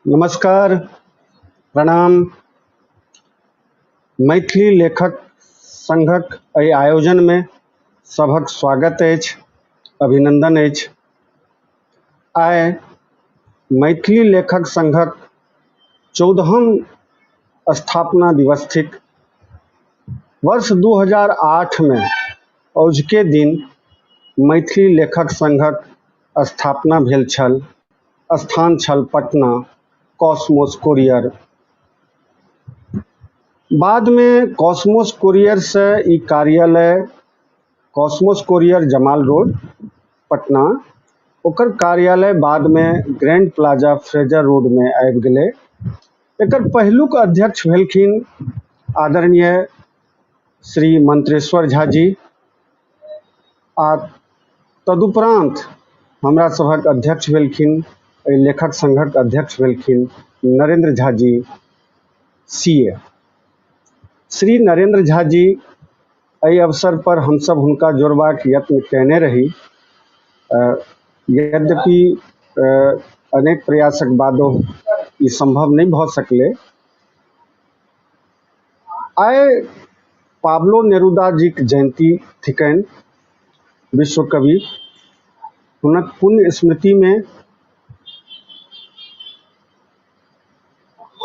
नमस्कार, प्रणाम। मैथिली लेखक संघक एहि आयोजनमे सभक स्वागत अछि, अभिनन्दन अछि। आइ मैथिली लेखक संघक 14हम स्थापना दिवस थिक। वर्ष 2008मे औझके दिन मैथिली लेखक संघक स्थापना भेल छल। स्थान छल पटना, कॉस्मोस कोरियर। बादमे कॉस्मोस कोरियरसँ ई कार्यालय, Cosmos courier Jamal road Patna, ओकर कार्यालय बादमे ग्रैंड प्लाजा फ्रेजर रोडमे आबि गेलै। एकर पहिलुक अध्यक्ष भेलखिन आदरणीय श्री मंत्रेश्वर झा जी आ तदुपरांत हमरा सभक अध्यक्ष भेलखिन, एहि लेखक संघक अध्यक्ष भेलखिन नरेंद्र झा जी सी ए। श्री नरेंद्र झा जी, एहि अवसर पर हमसब हुनका जोड़बाक यत्न कयने रही। यद्यपि अनेक प्रयासक बादो ई संभव नहि भऽ सकलै। आइ पाब्लो नेरुदा जीक जयंती थिकनि, विश्वकवि। हुनक पुण्य स्मृतिमे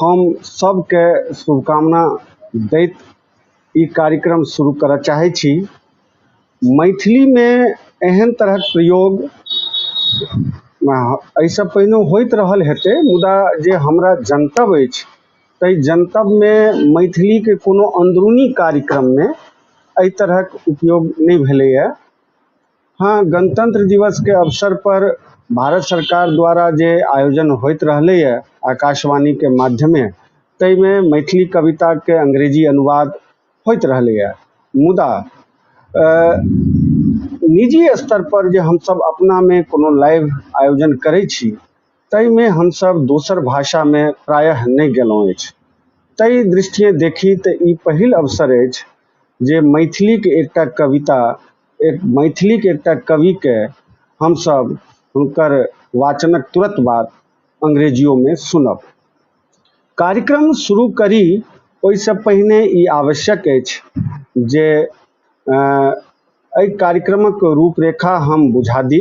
हम सबके शुभकामना दैत ई कार्यक्रम शुरू करऽ चाहै छी। मैथिलीमे एहन तरहक प्रयोग एहिसँ पहिने होइत रहल हेतै, मुदा जे हमरा जनतब अछि ताहि जनतबमे मैथिलीके कोनो अंदरूनी कार्यक्रममे एहि तरहक उपयोग नहि भेलैए। हँ, गणतंत्र दिवसके अवसर पर भारत सरकार द्वारा जे आयोजन होइत रहलैए आकाशवाणीके माध्यमे, ताहिमे मैथिली कविताके अंग्रेजी अनुवाद होइत रहलैए। मुदा निजी स्तर पर जे हमसब अपनामे कोनो लाइव आयोजन करै छी ताहिमे हमसब दोसर भाषामे प्रायः नहि गेलहुँ अछि। ताहि दृष्टिए देखी तऽ ई पहिल अवसर अछि जे मैथिलीके एकटा कविता, एक मैथिलीके एकटा कविके हमसब हुनकर वाचनक तुरत बाद अंग्रेजियोमे सुनब। कार्यक्रम शुरू करी ओहिसँ पहिने ई आवश्यक अछि जे एहि कार्यक्रमक रूपरेखा हम बुझा दी।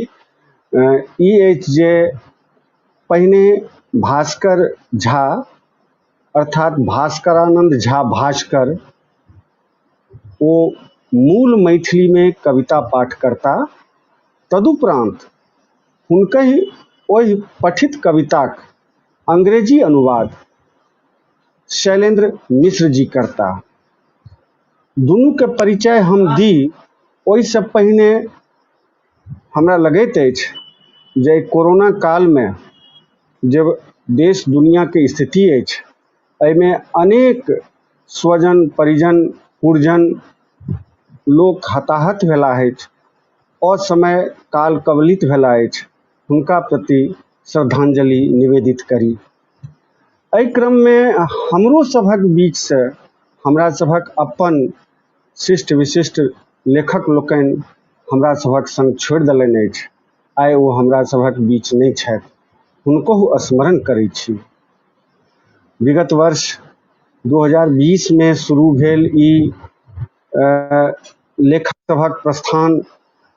ई अछि जे पहिने भास्कर झा अर्थात भास्करानंद झा भास्कर, ओ मूल मैथिलीमे कविता पाठ करता। तदुपरांत हुनकहि ओहि पठित कविताक अंग्रेजी अनुवाद शैलेंद्र मिश्र जी करता। दुनूके परिचय हम दी ओहिसँ पहिने हमरा लगैत अछि जे कोरोना कालमे जे देश दुनियाके स्थिति अछि एहिमे अनेक स्वजन परिजन पुरजन लोक हताहत भेला अछि, असमय काल कवलित भेला अछि, हुनका प्रति श्रद्धांजलि निवेदित करी। एहि क्रममे हमरो सभक बीचसँ हमरा सभक अपन शिष्ट विशिष्ट लेखक लोकनि हमरा सभक संग छोड़ि देलनि अछि। आइ ओ हमरा सभक बीच नहि छथि, हुनकहु स्मरण करै छी। विगत वर्ष 2020 मे शुरू भेल ई लेखक सभक प्रस्थान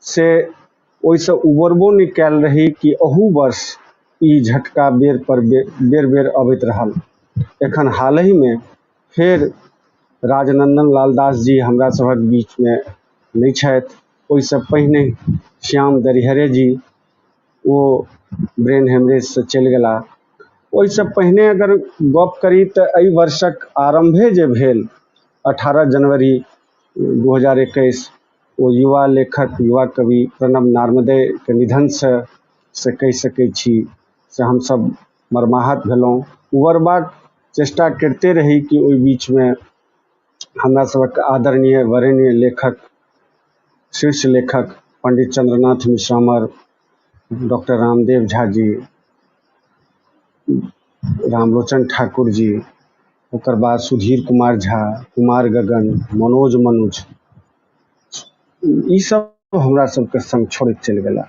से ओहिसँ उबरबो नहि कयल रही कि अहू वर्ष ई झटका बेर पर बेर बेर अबैत रहल। एखन हालहिमे फेर राजनंदन लाल दास जी हमरा सभक बीचमे नहि छथि। ओहिसँ पहिने श्याम दरिहरे जी ओ ब्रेन हेमरेजसँ चलि गेला। ओहिसँ पहिने अगर गप करी तऽ एहि वर्षक आरम्भे जे भेल 18 जनवरी 2021, ओ युवा लेखक युवा कवि प्रणव नार्मदेयके निधनसँ से कहि सकै छी से हमसब मर्माहत भेलहुँ। उबरबाक चेष्टा करिते रही कि ओहि बीचमे हमरा सभक आदरणीय वरेण्य लेखक शीर्ष लेखक पंडित चंद्रनाथ मिश्र अमर, डॉक्टर रामदेव झा जी, रामलोचन ठाकुर जी, ओकर बाद सुधीर कुमार झा, कुमार गगन, मनोज मनुज, ईसब हमरा सबके संग छोड़ैत चलि गेला।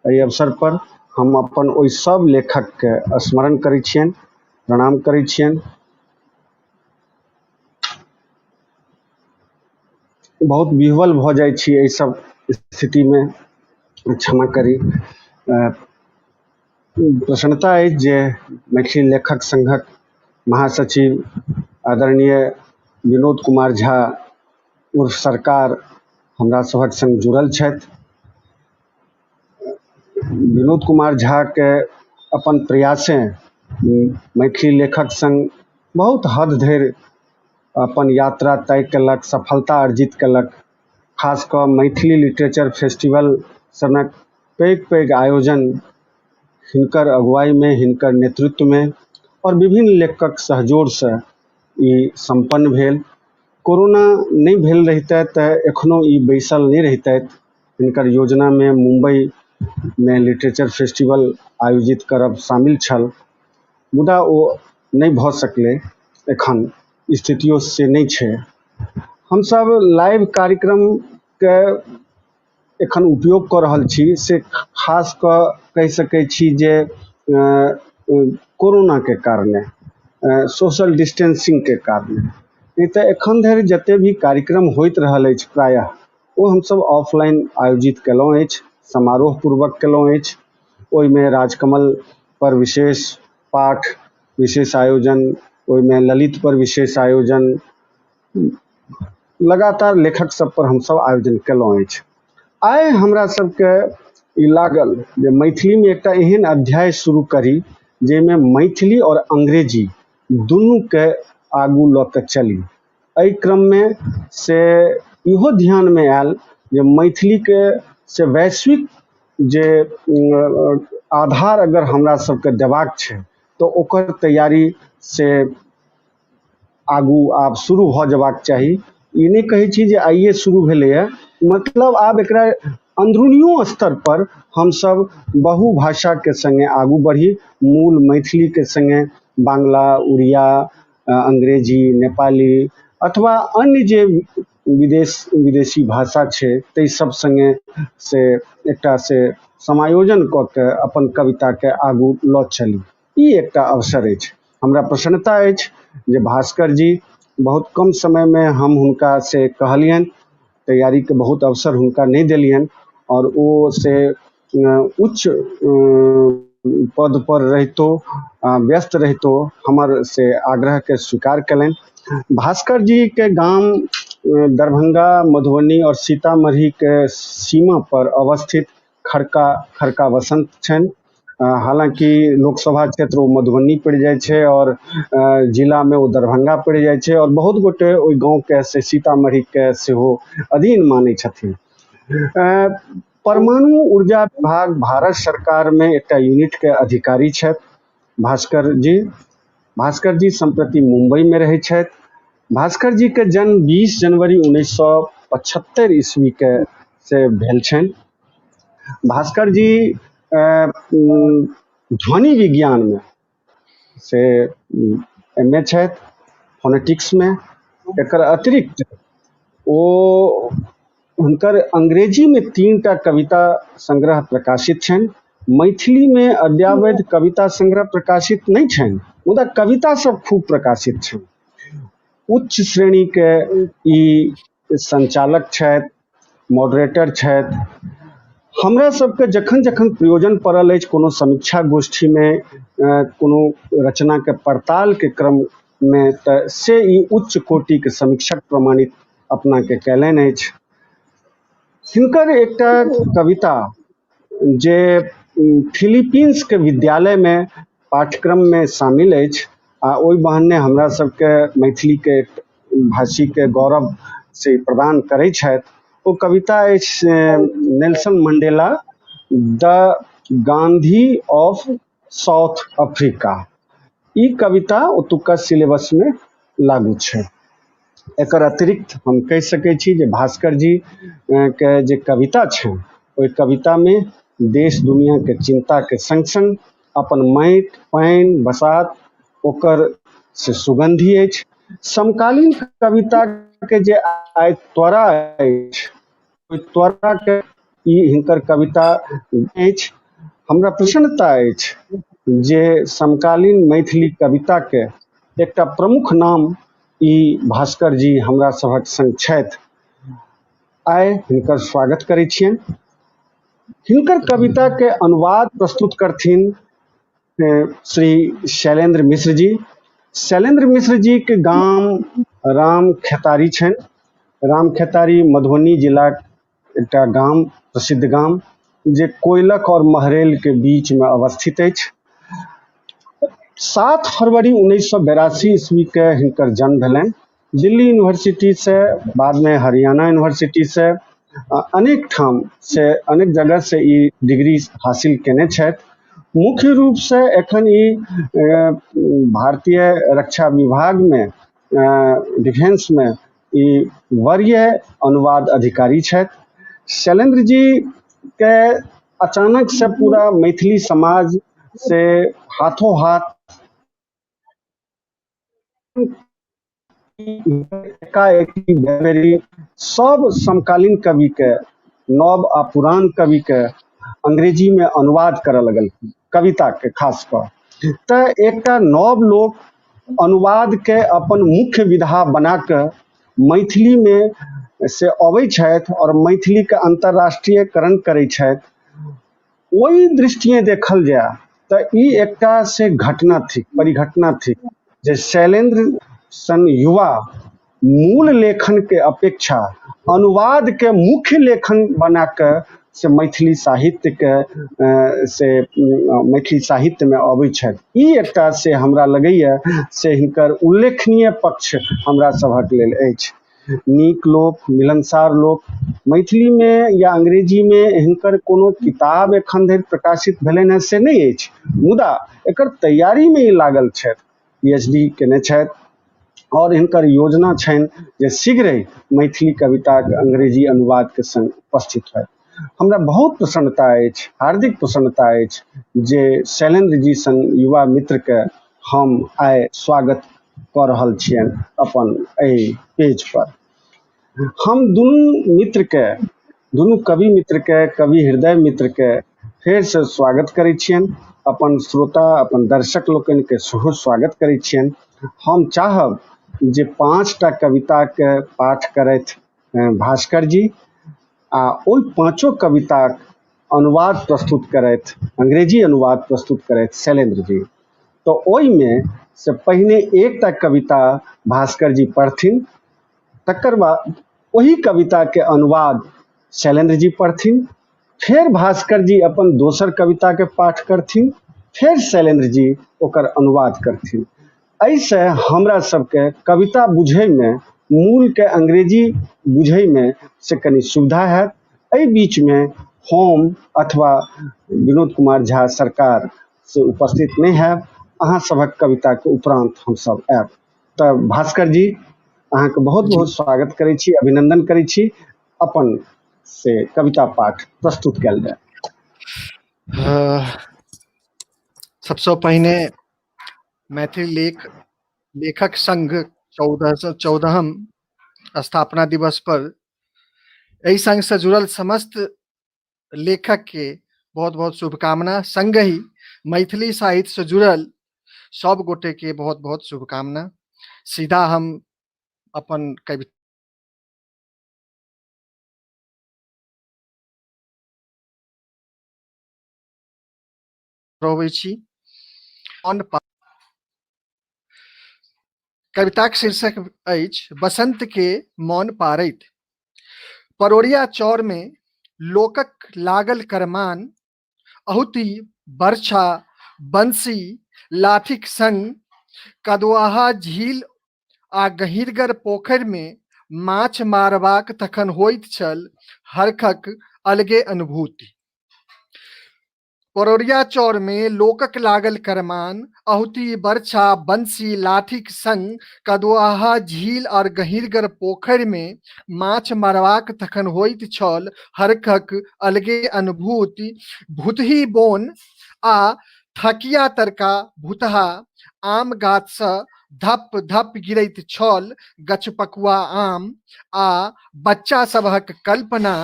एहि अवसर पर हम अपन ओहि सब लेखकके स्मरण करै छियनि। प्रणाम करै छियनि। बहुत विह्वल भऽ जाइ छी एहि सब स्थितिमे, क्षमा करी। प्रसन्नता अछि जे मैथिली लेखक संघक महासचिव आदरणीय विनोद कुमार झा उर्फ सरकार हमरा सभक संग जुड़ल छथि। विनोद कुमार झाके अपन प्रयासें मैथिली लेखक संघ बहुत हद धरि अपन यात्रा तय केलक, सफलता अर्जित केलक। खास कऽ मैथिली लिटरेचर फेस्टिवल सनक पैघ पैघ आयोजन हिनकर अगुवाईमे, हिनकर नेतृत्वमे आओर विभिन्न लेखकक सहजोरसँ ई सम्पन्न भेल। कोरोना नहि भेल रहितै तऽ एखनो ई बैसल नहि रहितथि। हिनकर योजनामे मुम्बईमे लिटरेचर फेस्टिवल आयोजित करब शामिल छल, मुदा ओ नहि भऽ सकलै। एखन स्थितियो से नहि छै। हमसब लाइव कार्यक्रमके एखन उपयोग कऽ रहल छी, से खास कऽ कहि सकै छी जे कोरोनाके कारणे, सोशल डिस्टेंसिंगके कारणे, नहि तऽ एखन धरि जते भी कार्यक्रम होइत रहल अछि प्रायः ओ हमसब ऑफलाइन आयोजित केलहुँ अछि, समारोह पूर्वक केलहुँ अछि। ओहिमे राजकमल पर विशेष पाठ, विशेष आयोजन, ओहिमे ललित पर विशेष आयोजन, लगातार लेखक सब पर हमसब आयोजन केलहुँ अछि। आइ हमरा सबके ई लागल जे मैथिलीमे एकटा एहन अध्याय शुरू करी जाहिमे मैथिली आओर अंग्रेजी दुनूके आगू लऽ के चली। एहि क्रममे से इहो ध्यानमे आयल जे मैथिलीके से वैश्विक जे आधार अगर हमरा सबके देबाक छै तऽ ओकर तैयारी से आगू आब शुरू भऽ जेबाक चाही। ई नहि कहै छी जे आइए शुरू भेलैए, मतलब आब एकरा अंदरूनियो स्तर पर हमसब बहुभाषाके संगे आगू बढ़ी। मूल मैथिलीके संगे बांग्ला, उड़िया, अंग्रेजी, नेपाली अथवा अन्य जे विदेशी भाषा छै ताहि सब संगे से एकटा से समायोजन कऽ के अपन कविताके आगू लऽ चली। ई एकटा अवसर अछि। हमरा प्रसन्नता अछि जे भास्कर जी बहुत कम समयमे हम हुनका से कहलियनि, तैयारीके बहुत अवसर हुनका नहि देलियनि और ओ से उच्च पद पर रहितो, व्यस्त रहितो हमर से आग्रहके स्वीकार केलनि। भास्कर जी के गाम दरभंगा, मधुबनी और सीतामढ़ी के सीमा पर अवस्थित खड़का वसंत छनि। हालांकि लोकसभा क्षेत्र ओ मधुबनी पड़ि जाइ छै और जिलामे ओ दरभंगा पड़ि जाइ छै और बहुत गोटे ओहि गाँवके से सीतामढ़ीके सेहो अधीन मानै छथिन। परमाणु ऊर्जा विभाग भारत सरकारमे एकटा यूनिटके अधिकारी छथि भास्कर जी। भास्कर जी सम्प्रति मुम्बईमे रहै छथि। भास्कर जी के जन्म 20 जनवरी 1975 ईस्वीके से भेल छनि। भास्कर जी ध्वनि विज्ञानमे से एम ए छथि, फोनेटिक्समे। एकर अतिरिक्त ओ हुनकर अंग्रेजीमे 3टा कविता संग्रह प्रकाशित छनि। मैथिलीमे अद्यावधि कविता संग्रह प्रकाशित नहि छनि, मुदा कविता सब खूब प्रकाशित छनि। उच्च श्रेणीके ई संचालक छथि, मॉडरेटर छथि। हमरा सबके जखन जखन प्रयोजन पड़ल अछि कोनो समीक्षा गोष्ठीमे कोनो रचनाके पड़तालके क्रममे, तऽ से ई उच्च कोटिके समीक्षक प्रमाणित अपनाके कयलनि अछि। हिनकर एकटा कविता जे फिलीपींसके विद्यालयमे पाठ्यक्रममे शामिल अछि आ ओहि बहाने हमरा सबके मैथिलीके भाषीके गौरव से प्रदान करै छथि, ओ कविता अछि Nelson Mandela the Gandhi of South Africa. ई कविता ओतुका सिलेबसमे लागू छै। एकर अतिरिक्त हम कहि सकै छी जे भास्कर जी के जे कविता छनि ओहि कवितामे देश दुनियाके चिन्ताके संग संग अपन माटि पानि बसात ओकर से सुगन्धि अछि। समकालीन कविताके जे आइ त्वरा अछि ओहि त्वराके ई हिनकर कविता अछि। हमरा प्रसन्नता अछि जे समकालीन मैथिली कविताके एकटा प्रमुख नाम ई भास्कर जी हमरा सभक संग छथि। आइ हिनकर स्वागत करै छियनि। हिनकर कविताके अनुवाद प्रस्तुत करथिन श्री शैलेंद्र मिश्र जी। शैलेंद्र मिश्र जी के गाम राम खेतारी छनि। राम खेतारी मधुबनी जिलाक एकटा गाम, प्रसिद्ध गाम, जे कोइलख और महरैल के बीच में अवस्थित अछि। 7 फरवरी 1982 ईस्वी के हिनकर जन्म भेलनि। दिल्ली यूनिवर्सिटी से, बाद में हरियाणा यूनिवर्सिटी से, अनेक ठाम से, अनेक जगह से ई डिग्री हासिल केने छथि। मुख्य रूप से एखन ई भारतीय रक्षा विभाग में, डिफेंस में ई वरीय अनुवाद अधिकारी छथि। शैलेंद्र जी के अचानक से पूरा मैथिली समाज से हाथों हाथ एकाएकी बेरी सब समकालीन कवि के, नव आ पुरान कवि के अंग्रेजी में अनुवाद करऽ लगलखिन, कविता के खास कऽ। तऽ एकटा नव लोक अनुवाद के अपन मुख्य विधा बना कऽ मैथिली में से अबै छथि और मैथिली के अंतर्राष्ट्रीयकरण करै छथि। ओहि दृष्टिए देखल जाय तऽ ई एकटा से घटना थिक, परिघटना थिक जे शैलेंद्र सन युवा मूल लेखन के अपेक्षा अनुवाद के मुख्य लेखन बना कऽ से मैथिली साहित्य के से मैथिली साहित्य में अबै छथि। ई एकटा से हमरा लगैया से हिनकर उल्लेखनीय पक्ष हमरा सभक लेल अछि। नीक लोक, मिलनसार लोक, मैथिलीमे या अंग्रेजीमे हिनकर कोनो किताब एखन धरि प्रकाशित भेलनि हेँ से नहि अछि, मुदा एकर तैयारीमे ई लागल छथि, पीएचडी केने छथि और हिनकर योजना छनि जे शीघ्रे मैथिली कविताके अंग्रेजी अनुवादके संग उपस्थित होयत। हमरा बहुत प्रसन्नता अछि, हार्दिक प्रसन्नता अछि जे शैलेन्द्र जी सन युवा मित्रके हम आइ स्वागत कऽ रहल छियनि अपन एहि पेज पर। हम दुनू मित्रके, दुनू कवि मित्रके, कवि हृदय मित्रके फेरसँ स्वागत करै छियनि। अपन श्रोता, अपन दर्शक लोकनिके सेहो स्वागत करै छियनि। हम चाहब जे 5टा कविताके पाठ करथि भास्कर जी आ ओहि पाँचो कविताक अनुवाद प्रस्तुत करथि, अंग्रेजी अनुवाद प्रस्तुत करथि शैलेंद्र जी। तऽ ओहिमे से पहिने एकटा कविता भास्कर जी पढ़थिन, तकर बाद ओहि कविताके अनुवाद शैलेंद्र जी पढ़थिन, फेर भास्कर जी अपन दोसर कविताके पाठ करथिन, फेर शैलेंद्र जी ओकर अनुवाद करथिन। एहिसँ हमरा सबके कविता बुझैमे, मूलके अंग्रेजी बुझैमे से कनि सुविधा हैत। एहि बीचमे हम अथवा विनोद कुमार झा सरकार से उपस्थित नहि हैब, अहाँ सभक कविताके उपरान्त हमसब आयब। तऽ भास्कर जी, अहाँके बहुत बहुत स्वागत करै छी, अभिनंदन करै छी, अपन से कविता पाठ प्रस्तुत कयल जाय। सबसँ पहिने मैथिली लेखक संघ 14वां स्थापना दिवस पर एहि संघ से जुड़ल समस्त लेखक के बहुत बहुत शुभकामना, संगहि मैथिली साहित्य से जुड़ल सब गोटे के बहुत बहुत शुभकामना। सीधा हम अपन कविता रहबै छी। कविताक शीर्षक अछि बसंत के मौन पारैत। परोरिया चौर में लोकक लागल करमान, अहुति बर्छा बंसी लाठीक संग कदुआहा झील आ गहींरगर पोखरि में माछ मारबाक तखन होइत छल हरखक अलगे अनुभूति। परोरिया चौर में लोकक लागल करमान, अहुति बर्छा बंसी लाठीक संग कदुआहा झील और गहींरगर पोखरि में माछ मारबाक तखन होइत छल हरखक अलगे अनुभूति। भुतही बोन आ थकिया तरका भुतहा आम गाछ सँ धप धप गिरैत छल गछपकुआ आम आ बच्चा सबहक कल्पना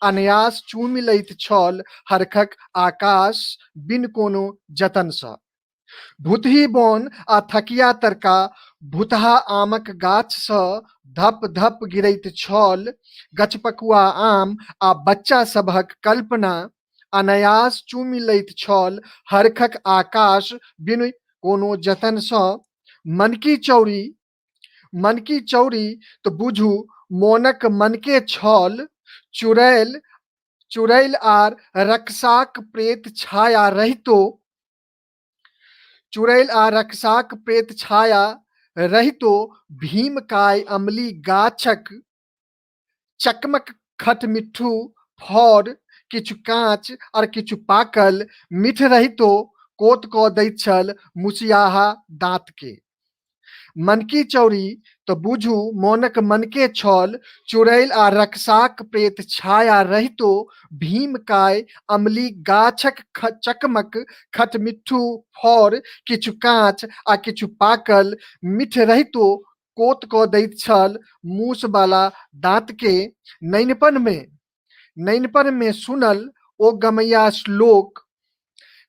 अनायास चूमि लैत छल हरखक आकाश बिन कोनो जतन सँ। भुतही बोन आ थकिया तरका भुतहा आमक गाछसँ धप-धप गिरैत छल गछपकुआ आम आ बच्चा सबहक कल्पना अनायास चूमि लैत छल हरखक आकाश बिनु कोनो जतनसँ। मनकी चौरी मनकी चौरी तऽ बुझू मोनक मनके छल चुड़ैल चुड़ैल आर रक्साक प्रेत छाया रहितो चुड़ैल आ रक्साक प्रेत छाया रहितो भीमकाय अमली गाछक चकमक खटमिट्ठू फड़ किछु काँच आर किछु पाकल मीठ रहितो कोत कऽ दैत छल मुसियाहा दाँतके। मनकी चौरी तऽ बुझू मोनक मनके छल चुड़ैल आ रक्साक प्रेत छाया रहितो भीमकाय अमली गाछक चकमक खटमिट्ठू फड़ किछु काँच आ किछु पाकल मीठ रहितो कोत कऽ दैत छल मूसवला दाँतके। नैनपनमे नैनपनमे सुनल ओ गमैया श्लोक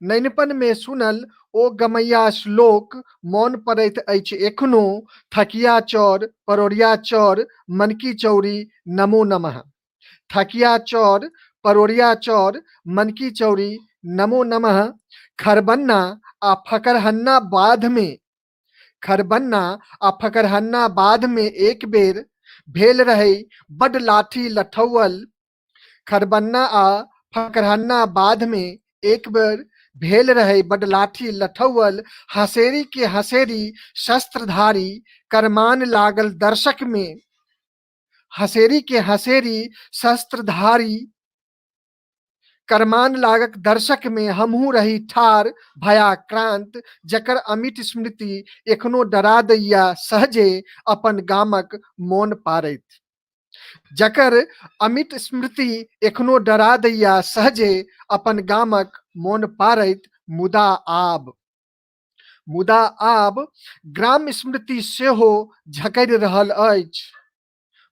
नैनपनमे सुनल ओ गमैया श्लोक मोन पड़ैत अछि एखनो थकिया चौर परोरिया चौर मनकी चौरी नमो नमः थकिया चौर परोरिया चौर मनकी चौरी नमो नमः खरबन्ना आ फकरहन्ना बाधमे खरबन्ना आ फकरहन्ना बाधमे एक बेर भेल रहै बड्ड लाठी लठौअल खरबन्ना आ फकरहन्ना बाधमे एक बेर भेल रहै बड्ड लाठी लठौअल हँसेरी के हँसेरी शस्त्रधारी करमान लागल दर्शकमे हँसेरी के हँसेरी शस्त्रधारी करमान लागक दर्शक मे हमहूँ रही ठार भयाक्रांत जकर अमिट स्मृति एखनो डरा दैया सहजे अपन गामक मोन पारैत जकर अमिट स्मृति एखनो डरा दैया सहजे अपन गामक मोन पारैत मुदा आब मुदा आब ग्राम स्मृति सेहो झकड़ि रहल अछि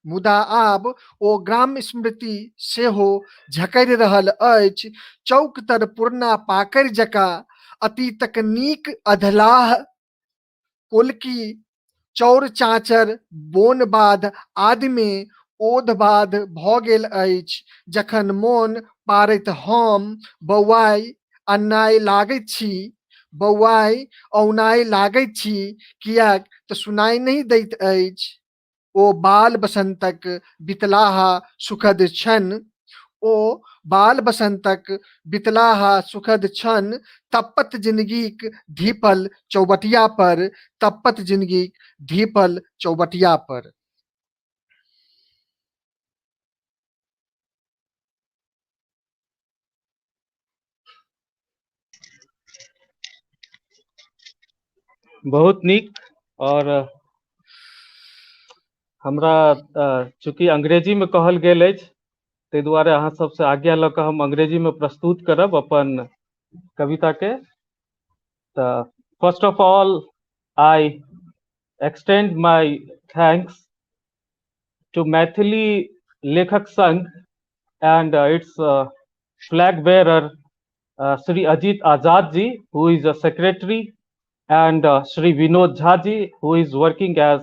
मुदा आब ओ ग्राम स्मृति सेहो झकड़ि रहल अछि चौक तर पुरना पाकड़ि जकाँ अतीतक नीक अधलाह कोलकी चौर चाँचर बोन बाध आदिमे ओध बाध भऽ गेल अछि जखन मोन पारैत हम बौआइ अन्नाइ लागैत छी बौआइ औनाइ लागैत छी किएक तऽ सुनाइ नहि दैत अछि ओ बाल बसन्तक बितलाहा सुखद क्षण ओ बाल बसन्तक बितलाहा सुखद क्षण तप्पत जिनगीक धीपल चौबटिया पर तप्पत जिनगीक धीपल चौबटिया पर। बहुत नीक। और हमरा चूँकि अंग्रेजी में कहल गेल अछि ताहि दुआरे अहाँ सबसँ आज्ञा लऽ कऽ हम अंग्रेजी में प्रस्तुत करब अपन कविता के। तऽ first of all I extend my thanks to Maithili Lekhak Sangh and its flag bearer Shri Ajit Azad ji, who is a secretary, and Shri Vinod Jha ji, who is working as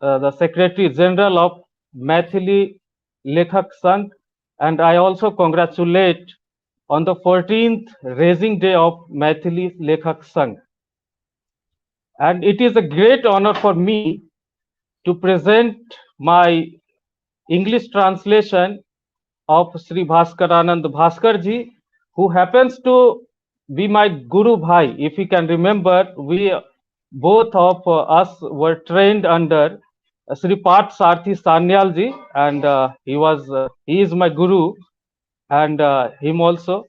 the Secretary General of Maithili Lekhak Sangh. And I also congratulate on the 14th Raising Day of Maithili Lekhak Sangh. And it is a great honor for me to present my English translation of Sri Bhaskaranand Bhaskar ji, who happens to be my Guru Bhai. If you can remember, we both of us were trained under Sri Parth Sarthi Sanyal ji, and he is my Guru, and him also.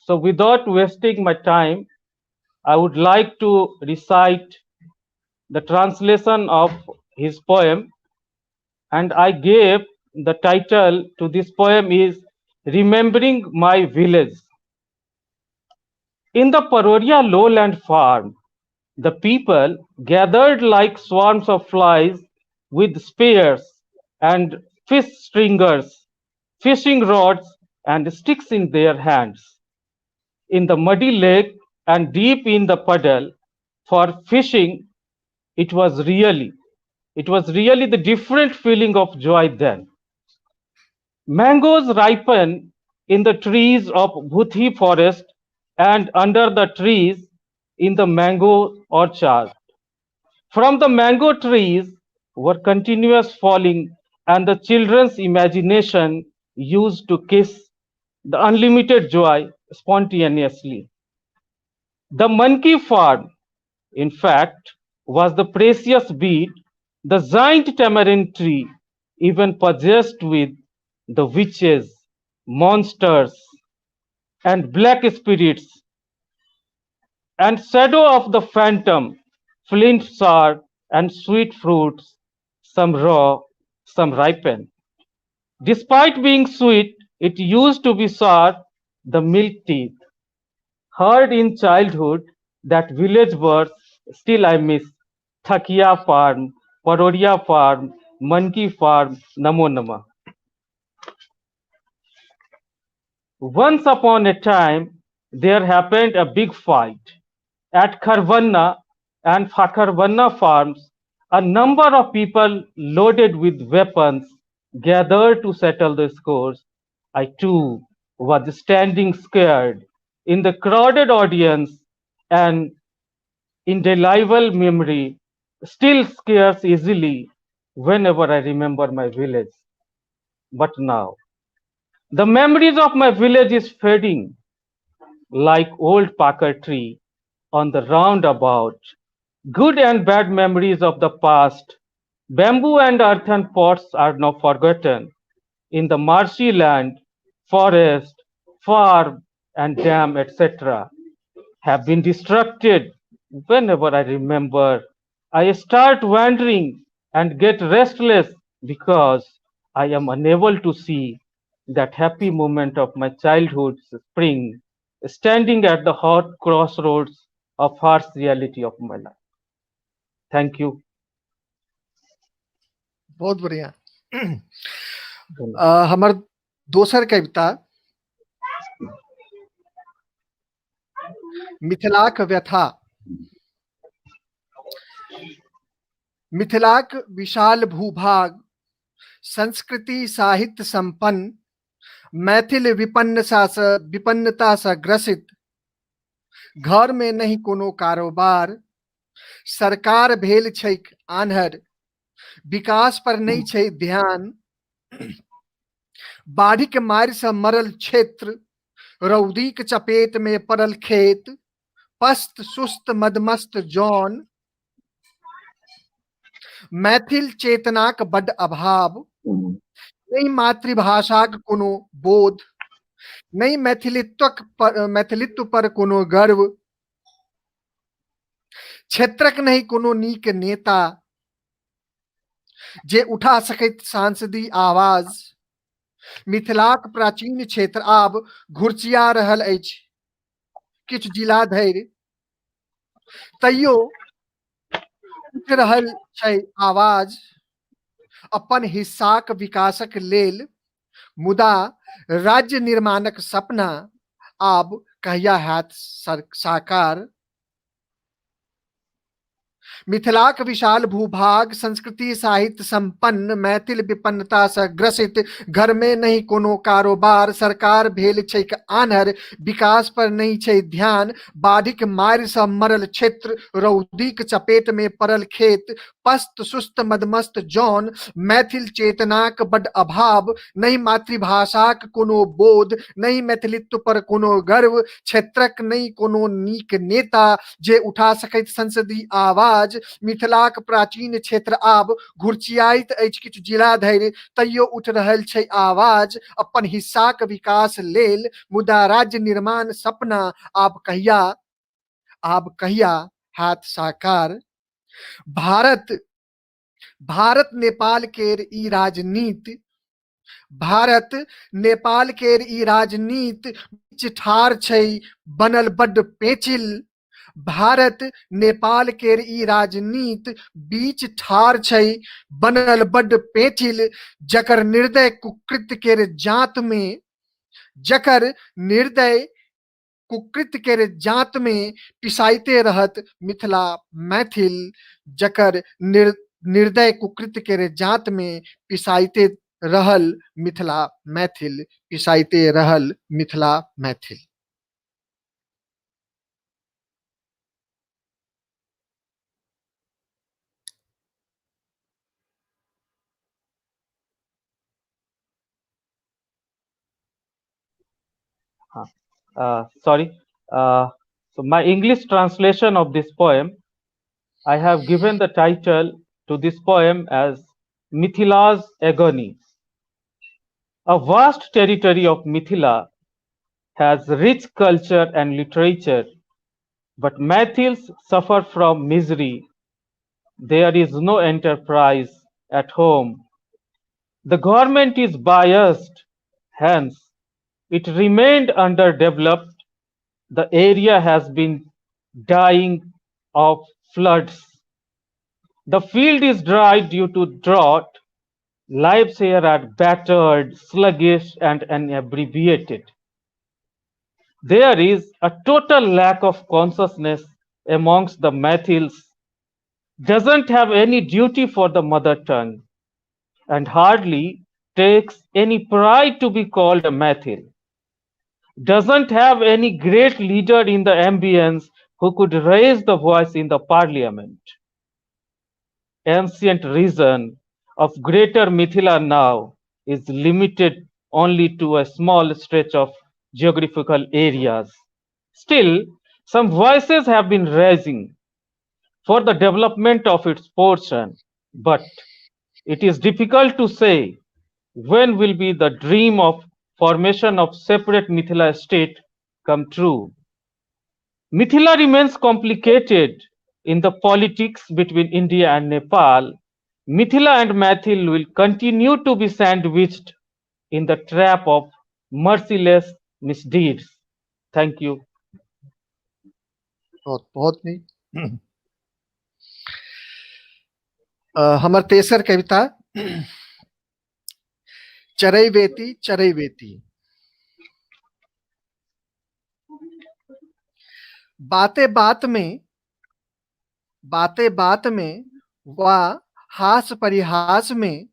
So without wasting my time, I would like to recite the translation of his poem, and I gave the title to this poem is Remembering My Village. In the Paroria lowland farm, the people gathered like swarms of flies with spears and fish stringers, fishing rods and sticks in their hands. In the muddy lake and deep in the puddle for fishing. It was really, it was really the different feeling of joy then. Mangoes ripen in the trees of Bhuthi forest and under the trees in the mango orchard. From the mango trees were continuous falling, and the children's imagination used to kiss the unlimited joy spontaneously. The monkey farm, in fact, was the precious bead, the giant tamarind tree, even possessed with the witches, monsters, and black spirits, and shadow of the phantom, flint sour and sweet fruits, some raw, some ripen. Despite being sweet, it used to be sour, the milk teeth. Heard in childhood that village verse, still I miss. Thakia farm, Paroria farm, Monkey farm, Namo Nama. Once upon a time, there happened a big fight. At Kharvanna and Fakharvanna farms, a number of people loaded with weapons gathered to settle the scores. I too was standing scared in the crowded audience, and indelible memory still scares easily whenever I remember my village. But now, the memories of my village is fading like old Parker tree on the roundabout. Good and bad memories of the past, bamboo and earthen pots are now forgotten. In the marshy land, forest, farm, and dam, etc., have been destructed. Whenever I remember, I start wandering and get restless because I am unable to see that happy moment of my childhood's spring, standing at the hot crossroads of harsh reality of my life. Thank you. बहुत बढ़िया। हमर दोसर कविता मिथिलाक व्यथा। मिथिलाक विशाल भूभाग, संस्कृति साहित्य संपन्न, मैथिल विपन्नता सँ ग्रसित, घर में नहि कोनो कारोबार, सरकार भेल छैक आन्हर, विकास पर नहि छै ध्यान, बाढ़िक मारि सँ मरल क्षेत्र, रौदीक चपेट में पड़ल खेत, पस्त सुस्त मदमस्त जौन, मैथिल चेतनाक बड्ड अभाव, नहि मातृभाषाक कोनो बोध, नहि मैथिलित्व पर कोनो गर्व, क्षेत्रक नहि कोनो नीक नेता जे उठा सकैत सांसदी आवाज। मिथिलाक प्राचीन क्षेत्र आब घुरचिया रहल अछि किछु जिला धरि, तैयो उठि रहल छै आवाज अपन हिस्साक विकासक लेल, मुदा राज्य निर्माणक सपना आब कहिया हैत साकार। मिथिलाक विशाल भूभाग, संस्कृति साहित्य संपन्न, मैथिल विपन्नता सँ ग्रसित, घर में नहि कोनो कारोबार, सरकार भेल छैक आन्हर, विकास पर नहि छै ध्यान, बाढ़िक मारि सँ मरल क्षेत्र, रौदीक चपेट में पड़ल खेत, पस्त सुस्त मदमस्त जौन, मैथिल चेतनाक बड अभाव, नहि मातृभाषाक कोनो बोध, नहि मैथिलित्व पर कोनो गर्व, क्षेत्रक नहि कोनो नीक नेता जे उठा सकैत संसदीय आवाज। मिथिलाक प्राचीन क्षेत्र आब घुरचियाइत अछि किछु जिला धरि, तैयो उठि रहल छै आवाज अपन हिस्साक विकास लेल, मुदा राज्य निर्माण सपना आब कहिया हैत साकार। भारत भारत नेपाल केर ई राजनीति, भारत नेपाल केर ई राजनीति बीच ठार छै बनल बड्ड पेचिल, भारत नेपाल केर ई राजनीति बीच ठार छै बनल बड्ड पेचिल, जकर निर्दय कुकृत्य केर जात में, जकर निर्दय कुकृत्य केर जात में पिसाइते रहत मिथिला मैथिल, जकर निर्दय कुकृत्य केर जात में पिसाइते रहल मिथिला मैथिल, पिसाइते रहल Mithila Maithil. Sorry. So my English translation of this poem, I have given the title to this poem as Mithila's Agony. A vast territory of Mithila has rich culture and literature, but Maithils suffer from misery. There is no enterprise at home. The government is biased, hence it remained underdeveloped. The area has been dying of floods. The field is dry due to drought. Lives here are battered, sluggish, and abbreviated. There is a total lack of consciousness amongst the Maithils, doesn't have any duty for the mother tongue, and hardly takes any pride to be called a Maithil. Doesn't have any great leader in the ambience who could raise the voice in the parliament. Ancient region of Greater Mithila now is limited only to a small stretch of geographical areas. Still, some voices have been rising for the development of its portion, but it is difficult to say when will be the dream of formation of separate Mithila state come true. Mithila remains complicated in the politics between India and Nepal. Mithila and Maithil will continue to be sandwiched in the trap of merciless misdeeds. Thank you. बहुत बहुत नीक। हमर तेसर कविता चरैवेति चरैवेति। बाते बात में, बाते बात में वा हास परिहास में,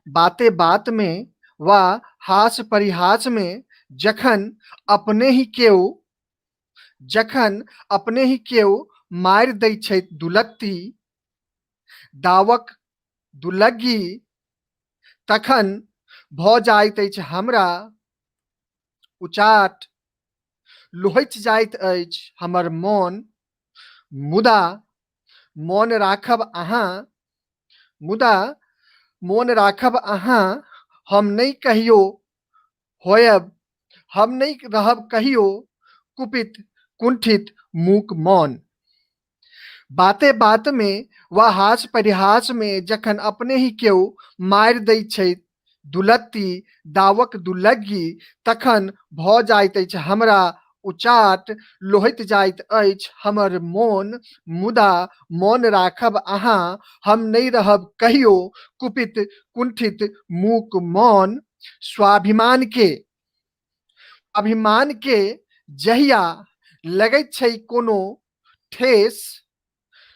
बाते बात में वा हास परिहास में जखन अपने ही केओ, जखन अपने ही केओ मारि दै छै दुलत्ती, दावक दुलग्गी, तखन भऽ जाइत अछि हमरा उचाट, लोहछि जाइत अछि हमर मोन, मुदा मोन राखब अहाँ, मुदा मोन राखब अहाँ, हम नहि कहियो होयब, हम नहि रहब कहियो कुपित कुंठित मूक मौन। बाते बात में वा हास परिहास में जखन अपने ही केओ मारि दै छै दुलत्ती, दावक दुलग्गी, तखन भऽ जाइत अछि हमरा उचाट, लोहति जाइत अछि हमर मोन, मुदा मोन राखब अहाँ, हम नहि रहब कहियो कुपित कुंठित मूक मौन। स्वाभिमान के, अभिमान के जहिया लगैत छै कोनो ठेस,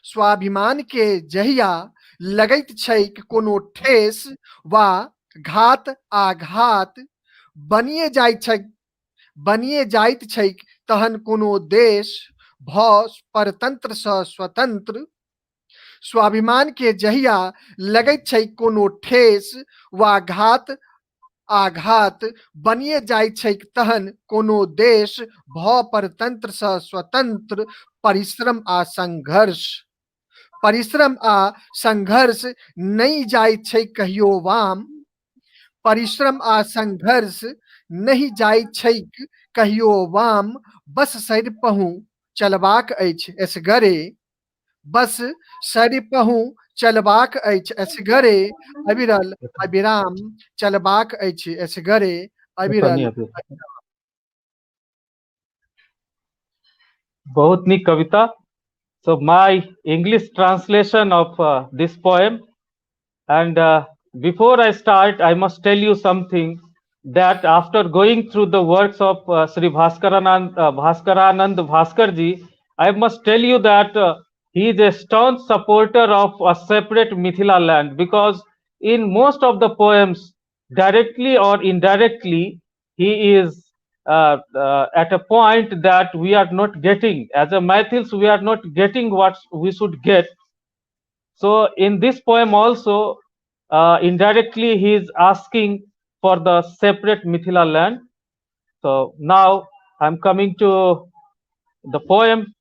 स्वाभिमान के जहिया लगैत छैक कोनो ठेस वा घात आघात बनिए जाइत छैक, बनिए जाइत छैक तहन कोनो देश भऽ परतंत्र सँ स्वतंत्र। स्वाभिमान के जहिया लगैत छैक कोनो ठेस वा घात आघात बनिए जाइत छैक तहन कोनो देश भऽ परतंत्र सँ स्वतंत्र। परिश्रम आ संघर्ष, परिश्रम आ संघर्ष नहि जाइत छैक कहियो वाम, परिश्रम आ संघर्ष नहि जाइत छैक कहियो वाम, बस सरिपहुँ चलबाक अछि एसगरे, बस सरिपहुँ चलबाक अछि एसगरे, अविरल अविराम चलबाक अछि एसगरे, अविरल। बहुत नीक कविता। So my English translation of this poem, and before I start, I must tell you something that after going through the works of Sri Bhaskaranand, Bhaskaranand Bhaskarji, I must tell you that he is a staunch supporter of a separate Mithila land, because in most of the poems, directly or indirectly, he is at a point that we are not getting. As a Maithils, we are not getting what we should get. So in this poem also, indirectly he is asking for the separate Mithila land. So now I'm coming to the poem,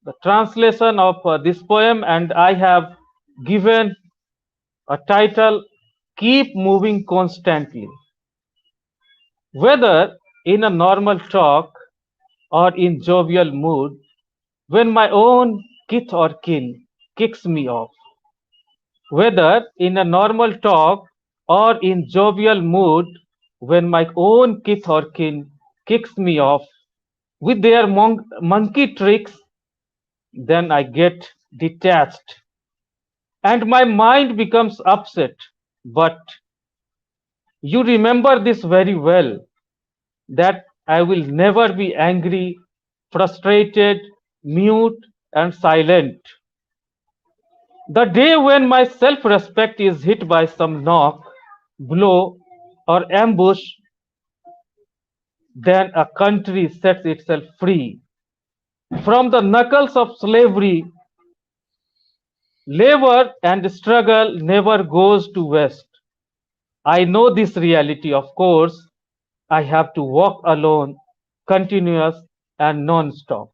the translation of this poem, and I have given a title, Keep Moving Constantly. Whether in a normal talk or in jovial mood, when my own kith or kin kicks me off. Whether in a normal talk or in jovial mood, when my own kith or kin kicks me off with their monkey tricks, then I get detached and my mind becomes upset. But you remember this very well, that I will never be angry, frustrated, mute, and silent. The day when my self-respect is hit by some knock, blow, or ambush, then a country sets itself free from the knuckles of slavery. Labor and struggle never goes to waste. I know this reality, of course. I have to walk alone, continuous and non-stop.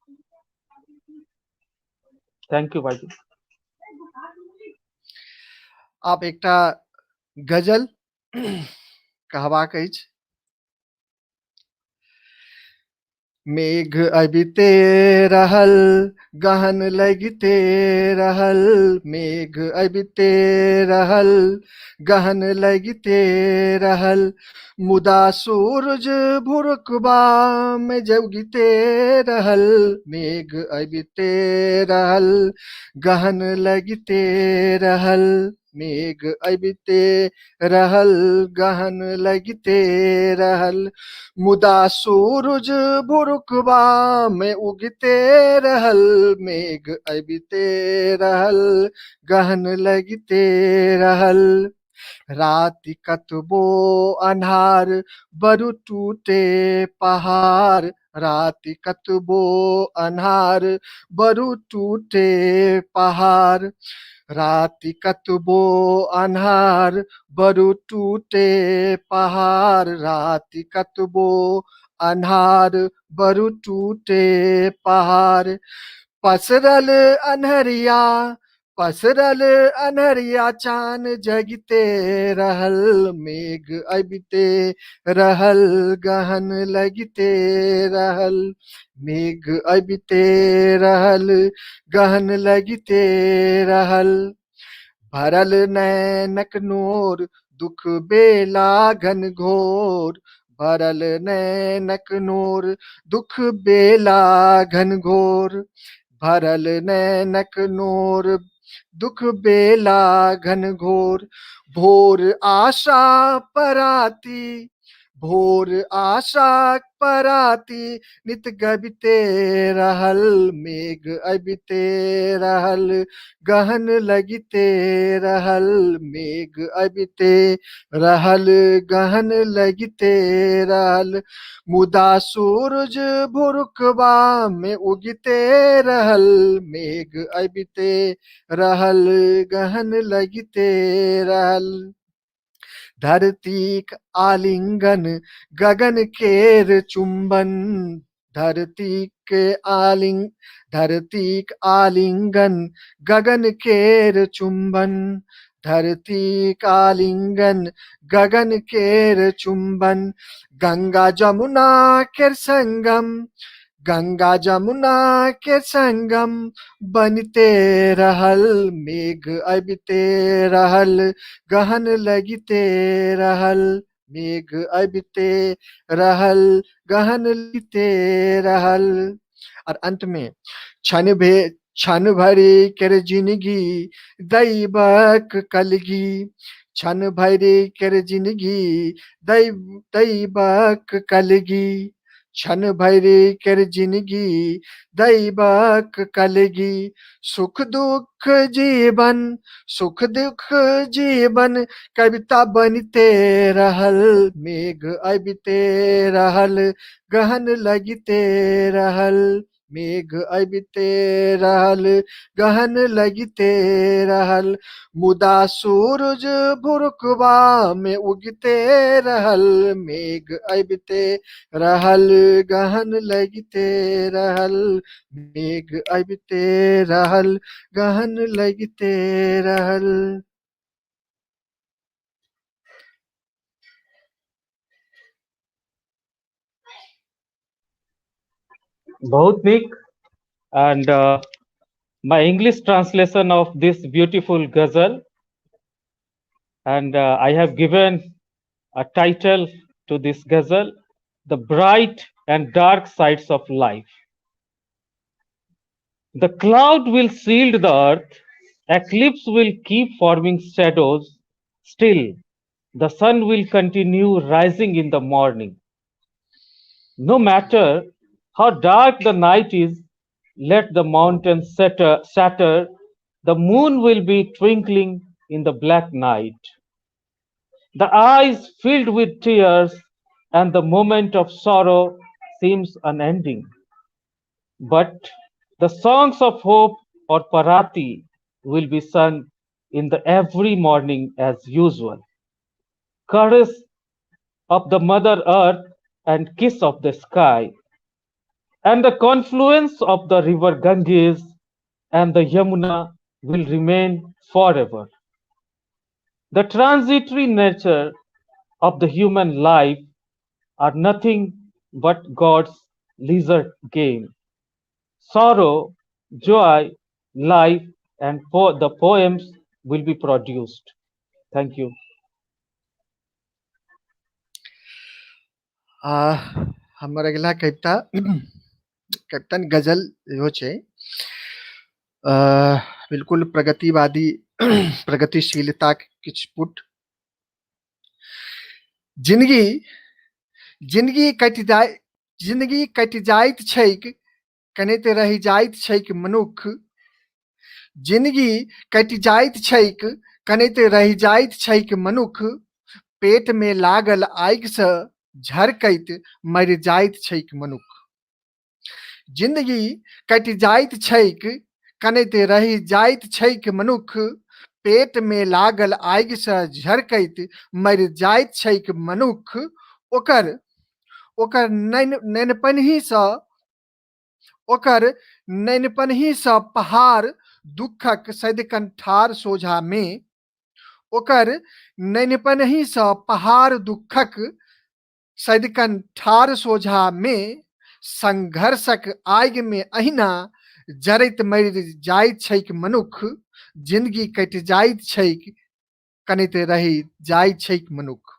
Thank you, Bhaiji. आब एकटा गजल कहबाक अछि। मेघ अबिते रहल गहन लगिते रहल, मेघ अबिते रहल गहन लगिते रहल, मुदा सूरज भुरकबा में जगिते रहल, मेघ अबिते रहल गहन लगिते रहल, मेघ अबिते रहल गहन लगिते रहल, मुदा सूरज भुरुकबा में उगिते रहल, मेघ अबिते रहल गहन लगिते रहल। राति कतबो अन्हार बरु टूटे पहाड़, राति कतबो अन्हार बरु टूटे पहाड़, राति कतबो अन्हार बरु टूटे पहाड़, राति कतबो अन्हार बरु टूटे पहाड़। पसरल अन्हरिया, पसरल अन्हरिया चान जगिते रहल, मेघ अबिते रहल गहन लगिते रहल, मेघ अबिते रहल गहन लगिते रहल। भरल नैनक नोर दुख बेला घन घोर, भरल नैनक नोर दुख बेला घन घोर, भरल नैनक नोर दुख बेला घन घोर। भोर आशा पराती, भोर आशा पराती नित गबिते रहल, मेघ अबिते रहल गहन लगिते रहल, मेघ अबिते रहल गहन लगिते रहल, मुदा सूरज भुरुकबा में उगिते रहल, मेघ अबिते रहल गहन लगिते रहल। धरतीक आलिंगन गगन केर चुंबन, धरतीक आलिंग धरतीक आलिंगन गगन केर चुंबन, धरतीक आलिंगन गगन केर चुंबन। गंगा जमुना केर संगम, गंगा जमुना के संगम बनते रहल, मेघ अबिते रहल गहन लगिते रहल, मेघ अबिते रहल गहन लगिते रहल। और अंत में क्षण भे क्षण भरि केर जिनगी दैवक कलगी, क्षण भरि केर जिनगी दैव दैवक कलगी, क्षण भरि केर जिनगी दैवक कलगी। सुख दुख जीवन, सुख दुख जीवन कविता बनिते रहल, मेघ अबिते रहल गहन लगिते रहल, मेघ अबिते रहल गहन लगिते रहल, मुदा सूरज भुरुकबा मे उगिते रहल, मेघ अबिते रहल गहन लगिते रहल, मेघ अबिते रहल गहन लगिते रहल। बहुत नीक। And my English translation of this beautiful ghazal, and I have given a title to this ghazal, The Bright and Dark Sides of Life. The cloud will shield the earth, eclipse will keep forming shadows, still the sun will continue rising in the morning. No matter how dark the night is, let the mountains shatter, the moon will be twinkling in the black night. The eyes filled with tears and the moment of sorrow seems unending. But the songs of hope or parati will be sung in the every morning as usual. Caress of the mother earth and kiss of the sky, and the confluence of the river Ganges and the Yamuna will remain forever. The transitory nature of the human life are nothing but God's leisure game. Sorrow, joy, life, and the poems will be produced. Thank you. हमर अगिला कविता कविता गजल इहो छै, बिल्कुल प्रगतिवादी प्रगतिशीलताक किछु पुट। जिनगी जिनगी कटि जाय जिनगी कटि जाइत छैक कनैत रहि जाइत छैक मनुख, जिनगी कटि जाइत छैक कनैत रहि जाइत छैक मनुख, पेट मे लागल आगि सँ झरकैत मरि जाइत छैक मनुख। जिंदगी कटि जाइत छैक कनैत रहि जाइत छैक मनुख, पेट मे लागल आगि सँ झरकैत मरि जाइत छैक मनुख। ओकर ओकर नेनपनही सँ ओकर नेनपनही सँ पहाड़ दुःखक सदिखन ठाढ़ सोझा मे, ओकर नेनपनही सँ पहाड़ दुःखक सदिखन ठाढ़ सोझा मे, संघर्षक आगि मे अहिना जरैत मरि जाइत छैक मनुख, जिंदगी कटि जाइत छैक कनैत रहि जाइत छैक मनुख।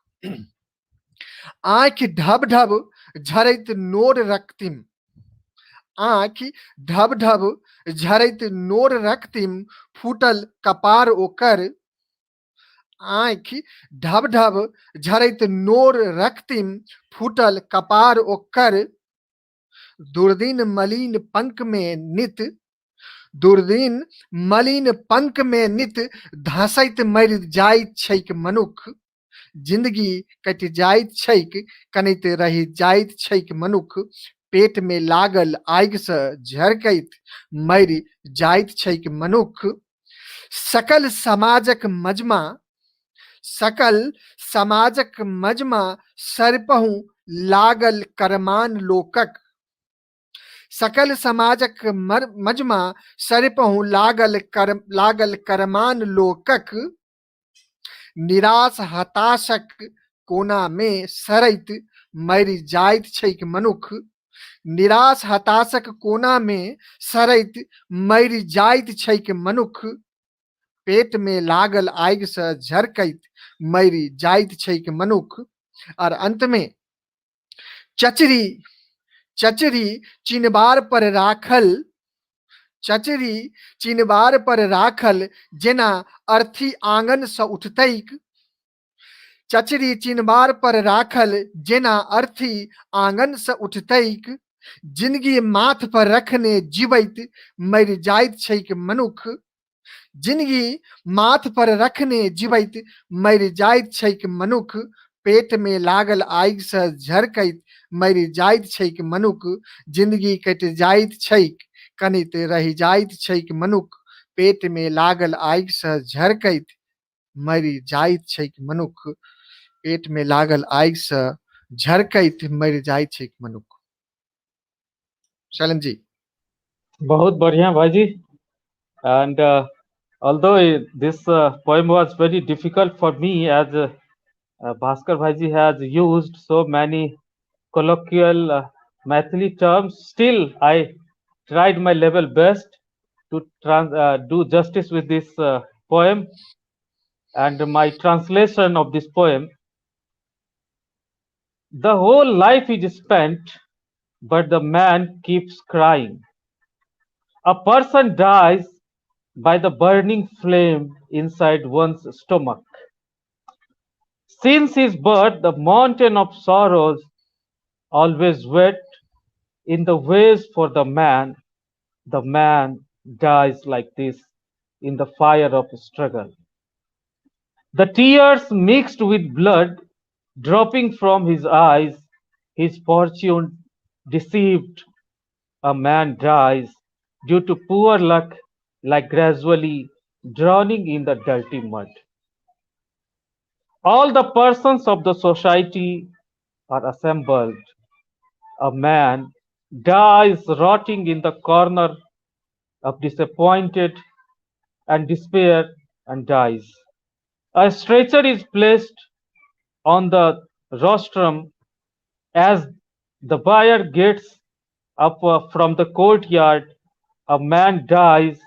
आँखि ढब ढब झरैत नोर रक्तिम, आँखि ढब ढब झरैत नोर रक्तिम, फूटल कपार ओकर, आँखि ढब ढब झरैत नोर रक्तिम, फूटल कपार ओकर, दुर्दिन मलिन पंक में नित, दुर्दिन मलिन पंक में नित धसैत मरि जाइत छैक मनुख, जिंदगी कटि जाइत छैक कनैत रहि जाइत छैक मनुख, पेट में लागल आगि सँ झरकैत मरि जाइत छैक मनुख। सकल समाजक मजमा, सकल समाजक मजमा सरिपहुँ लागल करमान लोकक, सकल समाजक मजमा सरिपहुँ लागल करमान लोकक, निराश हताशक कोना मे सड़ैत मरि जाइत छैक मनुख, निराश हताशक कोना मे सड़ैत मरि जाइत छैक मनुख, पेट मे लागल आगि सँ झरकैत मरि जाइत छैक मनुख। और अंत में चचरी चचरी चिनबार पर राखल, चचरी चिनबार पर राखल जेना अर्थी आंगन सँ उठतैक, चचरी चिनबार पर राखल जेना अर्थी आंगन से उठतैक। जिनगी माथ पर रखने जीवैत मरि जाइत छैक मनुख। जिनगी माथ पर रखने जीवैत मरि जाइत छैक मनुख। पेट में लागल आगि से झरकैत मरि जाइत छैक मनुख। जिंदगी कटि जाइत छैक, कनित रहि जाइत छैक मनुख। पेट में लागल आगि से झरकैत मरि जाइत छैक मनुख। पेट में लागल आगि से झरकैत मरि जाइत छैक मनुख। शैलेंद्र जी। बहुत बढ़िया भाईजी। And although this poem was very difficult for me, as Bhaskar Bhaiji has used so many colloquial Maithili terms, still I tried my level best to do justice with this poem and my translation of this poem. The whole life is spent, but the man keeps crying. A person dies by the burning flame inside one's stomach. Since his birth, the mountain of sorrows always wet in the ways for the man. The man dies like this in the fire of struggle. The tears mixed with blood dropping from his eyes, his fortune deceived. A man dies due to poor luck, like gradually drowning in the dirty mud. All the persons of the society are assembled. A man dies rotting in the corner of disappointed and despair and dies. A stretcher is placed on the rostrum as the buyer gets up from the courtyard. A man dies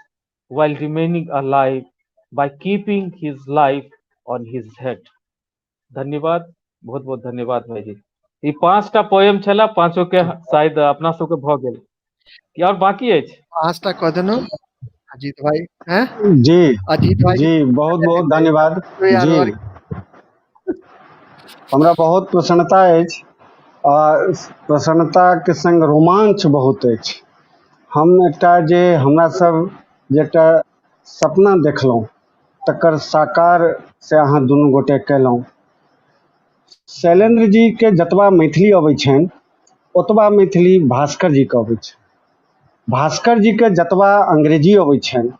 while remaining alive by keeping his life on his head. धन्यवाद, बहुत बहुत धन्यवाद भाईजी। ई 5टा poem छला, पांचो के शायद अपना सबके भऽ गेल कि और बाकी अछि? 5टा कऽ देलहुँ अजीत भाई। हैं जी अजीत भाई जी, बहुत बहुत धन्यवाद जी। हमरा बहुत प्रसन्नता अछि आ प्रसन्नताके संग रोमांच बहुत अछि। हम एकटा जे हमरा सब जे एकटा सपना देखलहुँ तकर साकार से अहाँ दुनू गोटे कयलहुँ। शैलेन्द्र जी के जतबा मैथिली अबै छनि ओतबा मैथिली भास्कर जी के अबै छनि। भास्कर जी के जतबा अंग्रेजी अबै छनि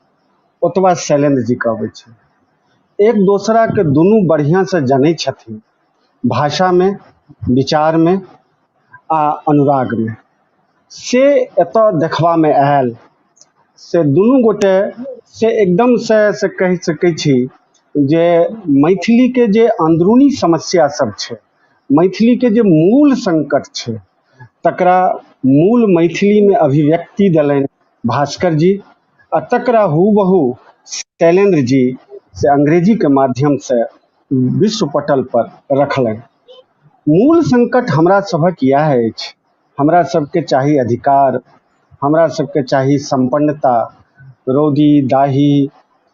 ओतबा शैलेन्द्र जी के अबै छनि। एक दोसरा के दुनू बढ़िआँ से जनै छथिन, भाषामे, विचारमे आ अनुरागमे। से एतऽ देखबामे आयल से दुनू गोटे से एकदम से कहि सकै छी जे मैथिलीके जे अंदरूनी समस्या सब छै, मैथिलीके जे मूल संकट छै, तकरा मूल मैथिलीमे अभिव्यक्ति देलनि भास्कर जी आ तकरा हूबहू शैलेन्द्र जी से अंग्रेजीके माध्यमसँ विश्व पटल पर रखलनि। मूल संकट हमरा सभक इएह अछि। हमरा सबके चाही अधिकार, हमरा सबके चाही सम्पन्नता, रौदी दाही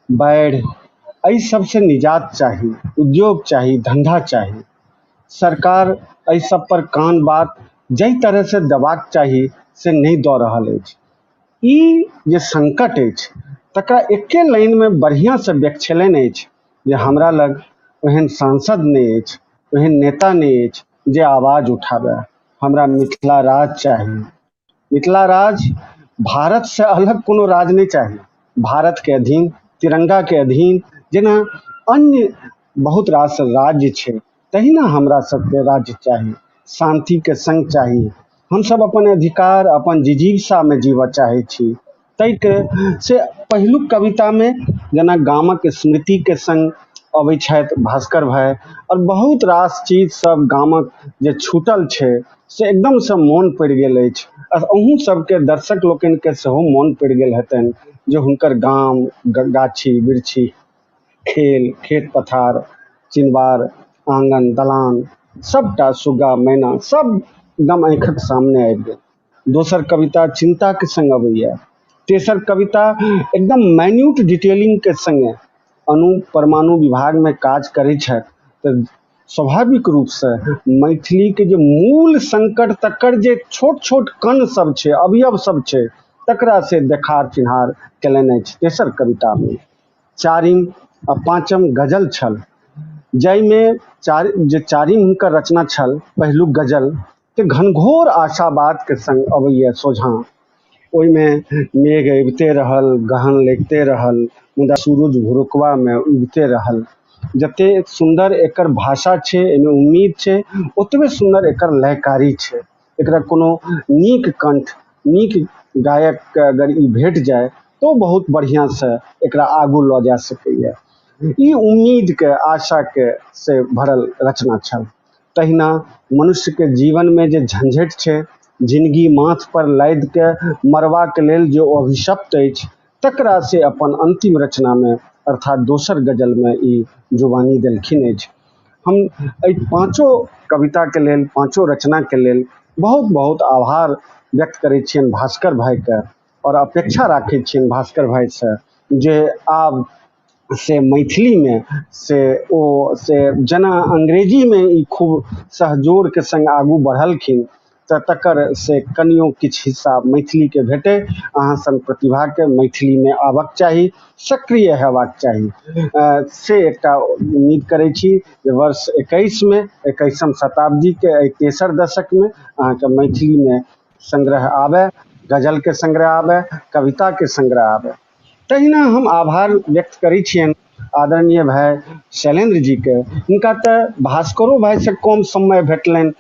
बाढ़ि एहि सबसँ निजात चाही, उद्योग चाही, धन्धा चाही। सरकार एहि सब पर कान बात जाहि तरहसँ देबाक चाही से नहि दऽ रहल अछि। ई जे संकट अछि तकरा एके लाइनमे बढ़िआँसँ व्याख्यलनि अछि जे हमरा लग ओहन सांसद नहि अछि, ओहन नेता नहि अछि जे आवाज उठाबय। हमरा मिथिला राज चाही। मिथिला राज भारत से अलग कोनो राज नहि चाही। भारत के अधीन, तिरंगा के अधीन जेना अन्य बहुत रास राज्य छै तहिना हमरा सबके राज्य चाही, शांति के संग चाही। हमसब अपन अधिकार, अपन जिजीविषामे जीवऽ चाहै छी। ताहिके से पहिलुक कवितामे जेना गामक स्मृतिके संग अबै छथि भास्कर भाइ आओर बहुत रास चीज सब गामक जे छूटल छै से एकदमसँ मोन पड़ि गेल अछि। आ अहूँ सबके दर्शक लोकनिके सेहो मोन पड़ि गेल हेतनि जे हुनकर गाम, गाछी बिरछी, खेल, खेत पथार, चिनवार, आङ्गन, दलान सबटा सुग्गा मैना सब एकदम आँखिक सामने आबि गेल। दोसर कविता चिन्ताके संग अबैया। तेसर कविता एकदम माइन्यूट डिटेलिंगके संगे अणु परमाणु विभागमे काज करै छथि तऽ स्वाभाविक रूपसँ मैथिलीके जे मूल संकट तकर जे छोट छोट कण सब छै, अवयव सब छै, तकरा से देखार चिन्हार केलनि अछि तेसर कवितामे। चारिम आ पाँचम गजल छल, जाहिमे जे चारिम हुनकर रचना छल पहिलुक गजल, ते घनघोर आशावादके संग अबैए सोझाँ। ओहिमे मेघ अबिते रहल, गहन लगिते रहल, मुदा सूरुज भोरुकबामे उगिते रहल। जतेक सुन्दर एकर भाषा छै, एहिमे उम्मीद छै, ओतबे सुन्दर एकर लयकारी छै। एकरा कोनो नीक कंठ, नीक गायकके अगर ई भेट जाय तऽ ओ बहुत बढ़िआँसँ एकरा आगू लऽ जा सकैए। ई उम्मीदके, आशाके से भरल रचना छल। तहिना मनुष्यके जीवनमे जे झंझटि छै, जिनगी माथ पर लादिके मरबाके लेल जे ओ अभिशप्त अछि, तकरा से अपन अंतिम रचनामे अर्थात दोसर गजलमे ई जुबानी देलखिन अछि। हम एहि पाँचो कविताके लेल, पाँचो रचनाके लेल बहुत बहुत आभार व्यक्त करै छियनि भास्कर भाइके आओर अपेक्षा राखै छियनि भास्कर भाइसँ जे आब से मैथिलीमे से ओ से जेना अंग्रेजीमे ई खूब सहजोरके संग आगू बढ़लखिन, तऽ तकर से कनियो किछु हिस्सा मैथिलीके भेटै। अहाँ सन प्रतिभाके मैथिलीमे आबक चाही, सक्रिय हेबाक चाही, से एकटा उम्मीद करै छी जे वर्ष 21मे, 21म शताब्दीके एहि तेसर दशकमे अहाँके मैथिलीमे संग्रह आबय, गजलके संग्रह आबय, कविताके संग्रह आबय। तहिना हम आभार व्यक्त करै छियनि आदरणीय भाइ शैलेन्द्र जीके। हिनका तऽ भास्करो भाइसँ कम समय भेटलनि,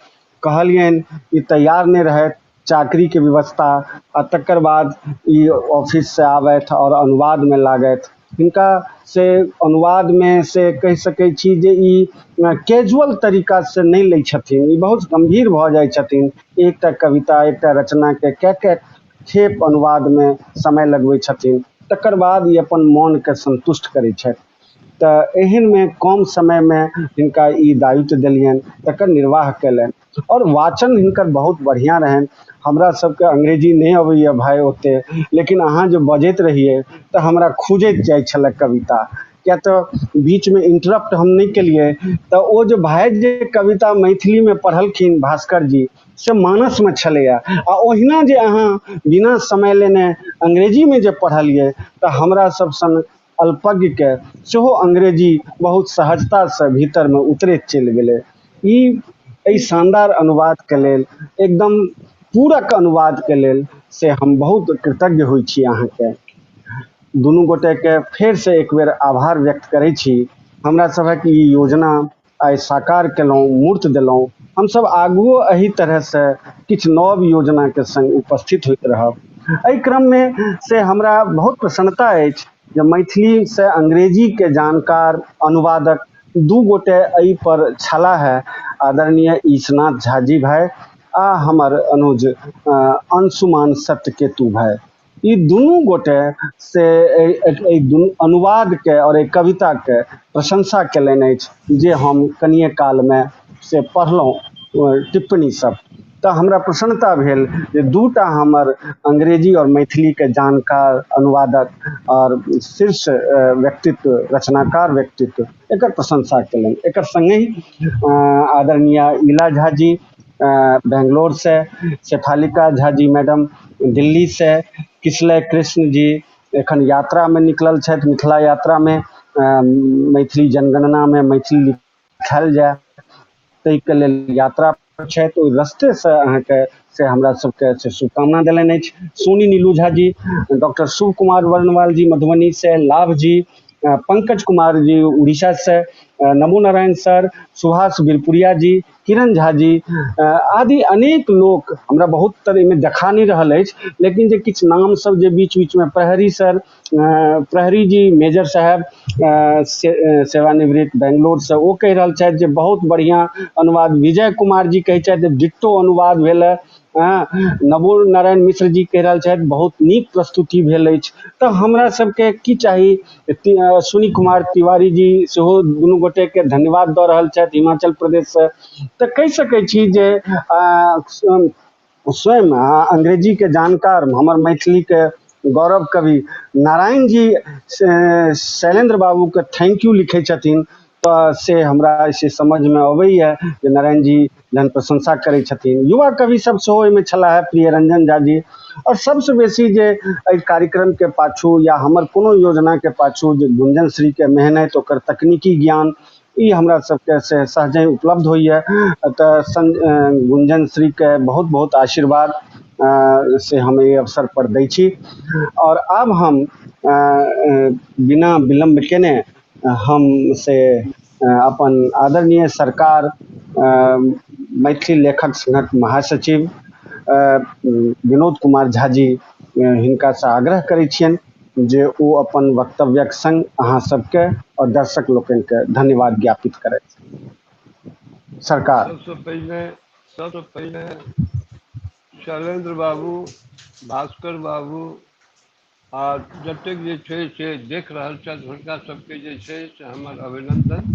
कहलियनि ई तैयार नहि रहथि, चाकरीके व्यवस्था आ तकर बाद ई ऑफिससँ आबथि आओर अनुवादमे लागथि। हिनका से अनुवादमे से कहि सकै छी जे ई कैजुअल तरीकासँ नहि लै छथिन, ई बहुत गम्भीर भऽ जाइ छथिन। एकटा कविता, एकटा रचनाके कए कए खेप अनुवादमे समय लगबै छथिन, तकर बाद ई अपन मोनके संतुष्ट करै छथि। तऽ एहनमे कम समयमे हिनका ई दायित्व देलियनि, तकर निर्वाह कयलनि आओर वाचन हिनकर बहुत बढ़िआँ रहनि। हमरा सबके अंग्रेजी नहि अबैए भाइ ओते, लेकिन अहाँ जे बजैत रहियै तऽ हमरा खुजैत जाइ छलै कविता, किया तऽ बीचमे इंटरप्ट हम नहि केलियै। तऽ ओ जे भाइ जे कविता मैथिलीमे पढ़लखिन भास्कर जी, से मानसमे छलैए। आ ओहिना जे अहाँ बिना समय लेने अंग्रेजीमे जे पढ़लियै तऽ हमरा सब सन अल्पज्ञके सेहो अंग्रेजी बहुत सहजतासँ भीतरमे उतरैत चलि गेलै। ई एहि शानदार अनुवादके लेल, एकदम पूरक अनुवादके लेल से हम बहुत कृतज्ञ होइ छी अहाँके। दुनू गोटेके फेरसँ एक बेर आभार व्यक्त करै छी। हमरा सभक ई योजना आइ साकार केलहुँ, मूर्त देलहुँ। हमसब आगुओ एहि तरहसँ किछु नव योजनाके संग उपस्थित होइत रहब। एहि क्रममे से हमरा बहुत प्रसन्नता अछि जे मैथिलीसँ अंग्रेजीके जानकार अनुवादक दू गोटे एहि पर छलाह है, आदरणीय ईशनाथ झाजी भाइ आ हमर अनुज अंशुमान सत्यकेतु भाइ। ई दुनू गोटे से एहि दुनू अनुवादके आओर एहि कविताके प्रशंसा कयलनि अछि, जे हम कनिए कालमे से पढ़लहुँ टिप्पणी सब, तऽ हमरा प्रसन्नता भेल जे दूटा हमर अंग्रेजी आओर मैथिलीके जानकार अनुवादक आओर शीर्ष व्यक्तित्व, रचनाकार व्यक्तित्व एकर प्रशंसा कयलनि। एकर सङ्गहि आदरणीय इला झा जी बेंगलोरसँ, शेफालिका झा जी मैडम दिल्लीसँ, किसलय कृष्ण जी एखन यात्रामे निकलल छथि, मिथिला यात्रामे, मैथिली जनगणनामे मैथिली लिखायल जाय ताहिके लेल यात्रा छथि, ओहि रस्तेसँ अहाँके से हमरा सबके से शुभकामना देलनि अछि। सोनी नीलू झा जी, डॉक्टर शिव कुमार वर्णवाल जी मधुबनीसँ, लाभ जी, पंकज कुमार जी उड़ीसासँ, नमो नारायण सर, सुभाष बिरपुरिया जी, किरण झा जी आदि अनेक लोक हमरा बहुत तरह एहिमे देखा नहि रहल अछि, लेकिन जे किछु नाम सब जे बीच बीचमे प्रहरी सर, प्रहरी जी मेजर साहेब सेवानिवृत्त बेंगलोरसँ, ओ कहि रहल छथि जे बहुत बढ़िआँ अनुवाद। विजय कुमार जी कहै छथि जे डिट्टो अनुवाद भेल हँ। नवो नारायण मिश्र जी कहि रहल छथि बहुत नीक प्रस्तुति भेल अछि। तऽ हमरा सबके की चाही? अश्विनी कुमार तिवारी जी सेहो दुनू गोटेके धन्यवाद दऽ रहल छथि हिमाचल प्रदेशसँ। तऽ कहि सकै छी जे स्वयं अंग्रेजीके जानकार हमर मैथिलीके गौरव कवि नारायण जी शैलेन्द्र बाबूके thank you लिखै छथिन। तऽ से हमरा से समझमे अबैए जे नारायण जी जहन प्रशंसा करै छथिन। युवा कवि सब सेहो एहिमे छलाह हे, प्रियरंजन झा जी, आओर सबसँ बेसी जे एहि कार्यक्रमके पाछू या हमर कोनो योजनाके पाछू जे गुंजन श्रीके मेहनति, ओकर तकनीकी ज्ञान, ई हमरा सबके से सहजहि उपलब्ध होइए। तऽ गुंजन श्रीके बहुत बहुत आशीर्वाद से हम एहि अवसर पर दै छी। आओर आब हम बिना विलम्ब केने हम से अपन आदरणीय सरकार मैथिली लेखक संघक महासचिव विनोद कुमार झा जी हिनकासँ आग्रह करै छियनि जे ओ अपन वक्तव्यक संग अहाँ सबके आओर दर्शक लोकनिके धन्यवाद ज्ञापित करथि। सरकार। सबसँ पहिने शैलेन्द्र बाबू, भास्कर बाबू आ जतेक जे छै से देख रहल छथि, हुनका सबके जे छै से हमर अभिनन्दन।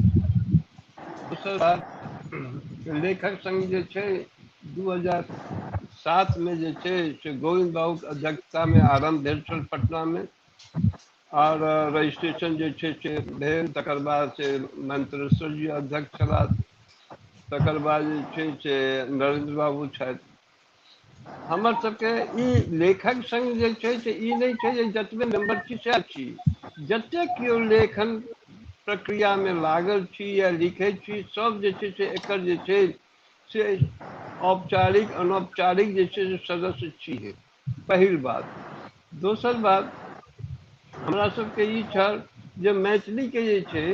दोसर बात, लेखक संघ जे छै 2007मे जे छै से गोविन्द बाबूके अध्यक्षतामे आरम्भ भेल छल पटनामे आओर रजिस्ट्रेशन जे छै से भेल। तकर बाद से मंत्रेश्वर जी अध्यक्ष छलाह, तकर बाद जे छै से नरेन्द्र बाबू छथि। हमर सबके ई लेखक संघ जे छै से ई नहि छै जे जतबे मेम्बर छी सएह छी। जतेक केओ लेखन प्रक्रियामे लागल छी या लिखै छी, सब जे छै से एकर जे छै से औपचारिक अनौपचारिक जे छै से सदस्य छी, पहिल बात। दोसर बात, हमरा सबके ई छल जे मैथिलीके जे छै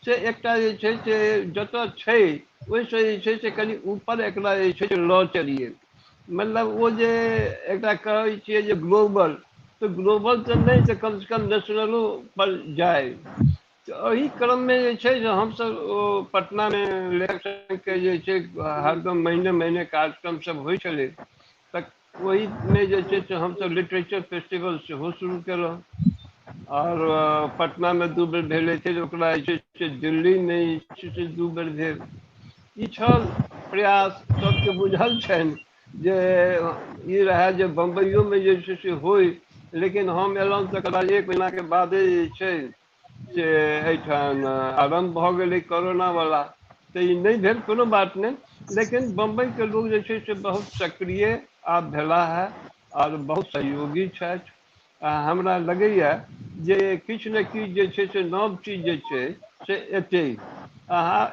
से एकटा जे छै से जतऽ छै, ओहिसँ जे छै से कनि ऊपर एकरा जे छै से लऽ चलियै। मतलब ओ जे एकटा कहै छियै जे ग्लोबल, तऽ ग्लोबल तऽ नहि, तऽ कमसँ कम नेशनलो पर जाय। तऽ एहि क्रममे जे छै से हमसभ ओ पटनामे लेखक संघके जे छै हरदम महीने महीने कार्यक्रम सब होइ छलै, तऽ ओहिमे जे छै से हमसभ लिटरेचर फेस्टिवल सेहो शुरू केलहुँ आओर पटनामे दू बेर भेलै, फेर ओकरा जे छै से दिल्लीमे जे छै से दू बेर भेल। ई छल प्रयास। सबके बुझल छनि जे ई रहए जे बम्बइयोमे जे छै से होइ, लेकिन हम एलहुँ तकर बाद एक महीनाके बादे जे छै से एहिठाम आरम्भ भऽ गेलै कोरोना वाला, तऽ ई नहि भेल। कोनो बात नहि, लेकिन बम्बईके लोक जे छै से बहुत सक्रिय आब भेला है आओर बहुत सहयोगी छथि। आ हमरा लगैए जे किछु ने किछु जे छै से नव चीज जे छै से एतै। अहाँ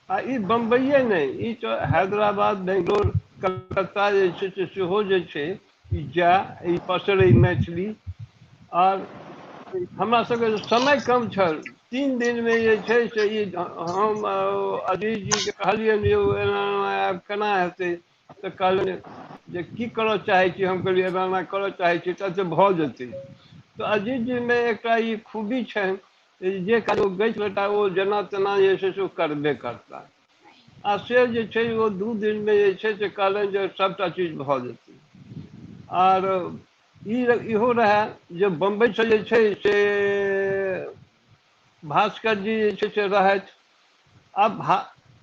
आ ई बम्बइए नहि, ई तऽ हैदराबाद, बेंगलोर, कलकत्ता जे छै से सेहो जे छै ई जाय, ई पसरै मैथिली। आर हमरा सबके समय कम छल, 3 दिनमे जे छै से ई हम अजीत जीके कहलियनि, यौ, एना एना आब केना हेतै? तऽ कहलनि जे की करऽ चाहै छी? हम कहलियै, एना एना करऽ चाहै छी। तऽ भऽ जेतै। तऽ अजीत जीमे एकटा ई खूबी छनि जे काज ओ गछि लेता, ओ जेना तेना जे छै से ओ करबे करता। आ से जे छै ओ 2 दिनमे जे छै से कहलनि जे सभटा चीज भऽ जेतै। आर ई इहो रहए जे बम्बइसँ जे छै से भास्कर जी जे छै से रहथि। आब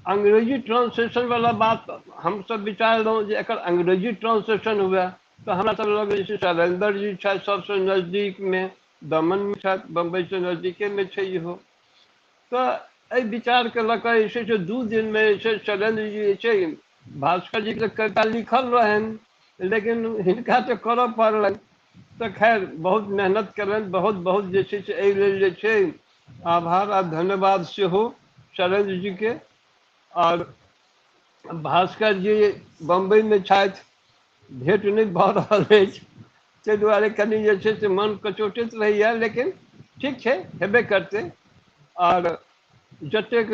अंग्रेजी ट्रांसलेशन वाला बात हमसब विचारलहुँ जे एकर अंग्रेजी ट्रांसलेशन हुए, तऽ हमरा सब लग जे छै शैलेन्द्र जी छथि सबसँ नजदीकमे, दमनमे छथि, बम्बइसँ नजदीकेमे छै इहो। तऽ एहि विचारके लऽ कऽ जे छै से 2 दिनमे जे छै शैलेन्द्र जी जे छै, भास्कर जीके कविता लिखल रहनि, लेकिन हिनका तऽ करऽ पड़लनि। तऽ खैर, बहुत मेहनत केलनि। बहुत बहुत जे छै से एहि लेल जे छै आभार आ धन्यवाद सेहो शैलेन्द्र जीके। आओर भास्कर जी बम्बईमे छथि, भेट नहि भऽ रहल अछि, ताहि दुआरे कनि जे छै से मन कचोटैत रहैया, लेकिन ठीक छै, हेबे करतै। आओर जतेक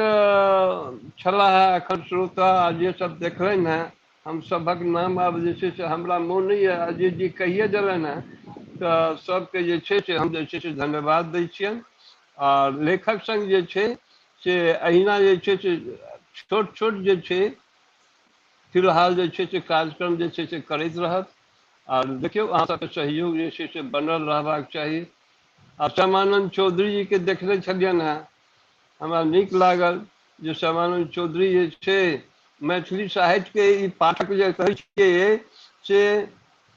छलाह एखन श्रोता आ जे सब देखलनि हेँ, हम सभक नाम आब जे छै से हमरा मोन नहि यऽ, अजीत जी कहिए देलनि हेँ, तऽ सबके जे छै से हम जे छै से धन्यवाद दै छियनि। आर लेखक संघ जे छै से अहिना जे छै से छोट छोट जे छै फिलहाल जे छै से कार्यक्रम जे छै से करैत रहत। आर देखियौ, अहाँ सबके सहयोग जे छै से बनल रहबाक चाही। आ श्यामानंद चौधरी जीके देखने छलियनि हेँ, हमरा नीक लागल जे श्यामानंद चौधरी जे छै मैथिली साहित्यके ई पाठक जे कहै छियै से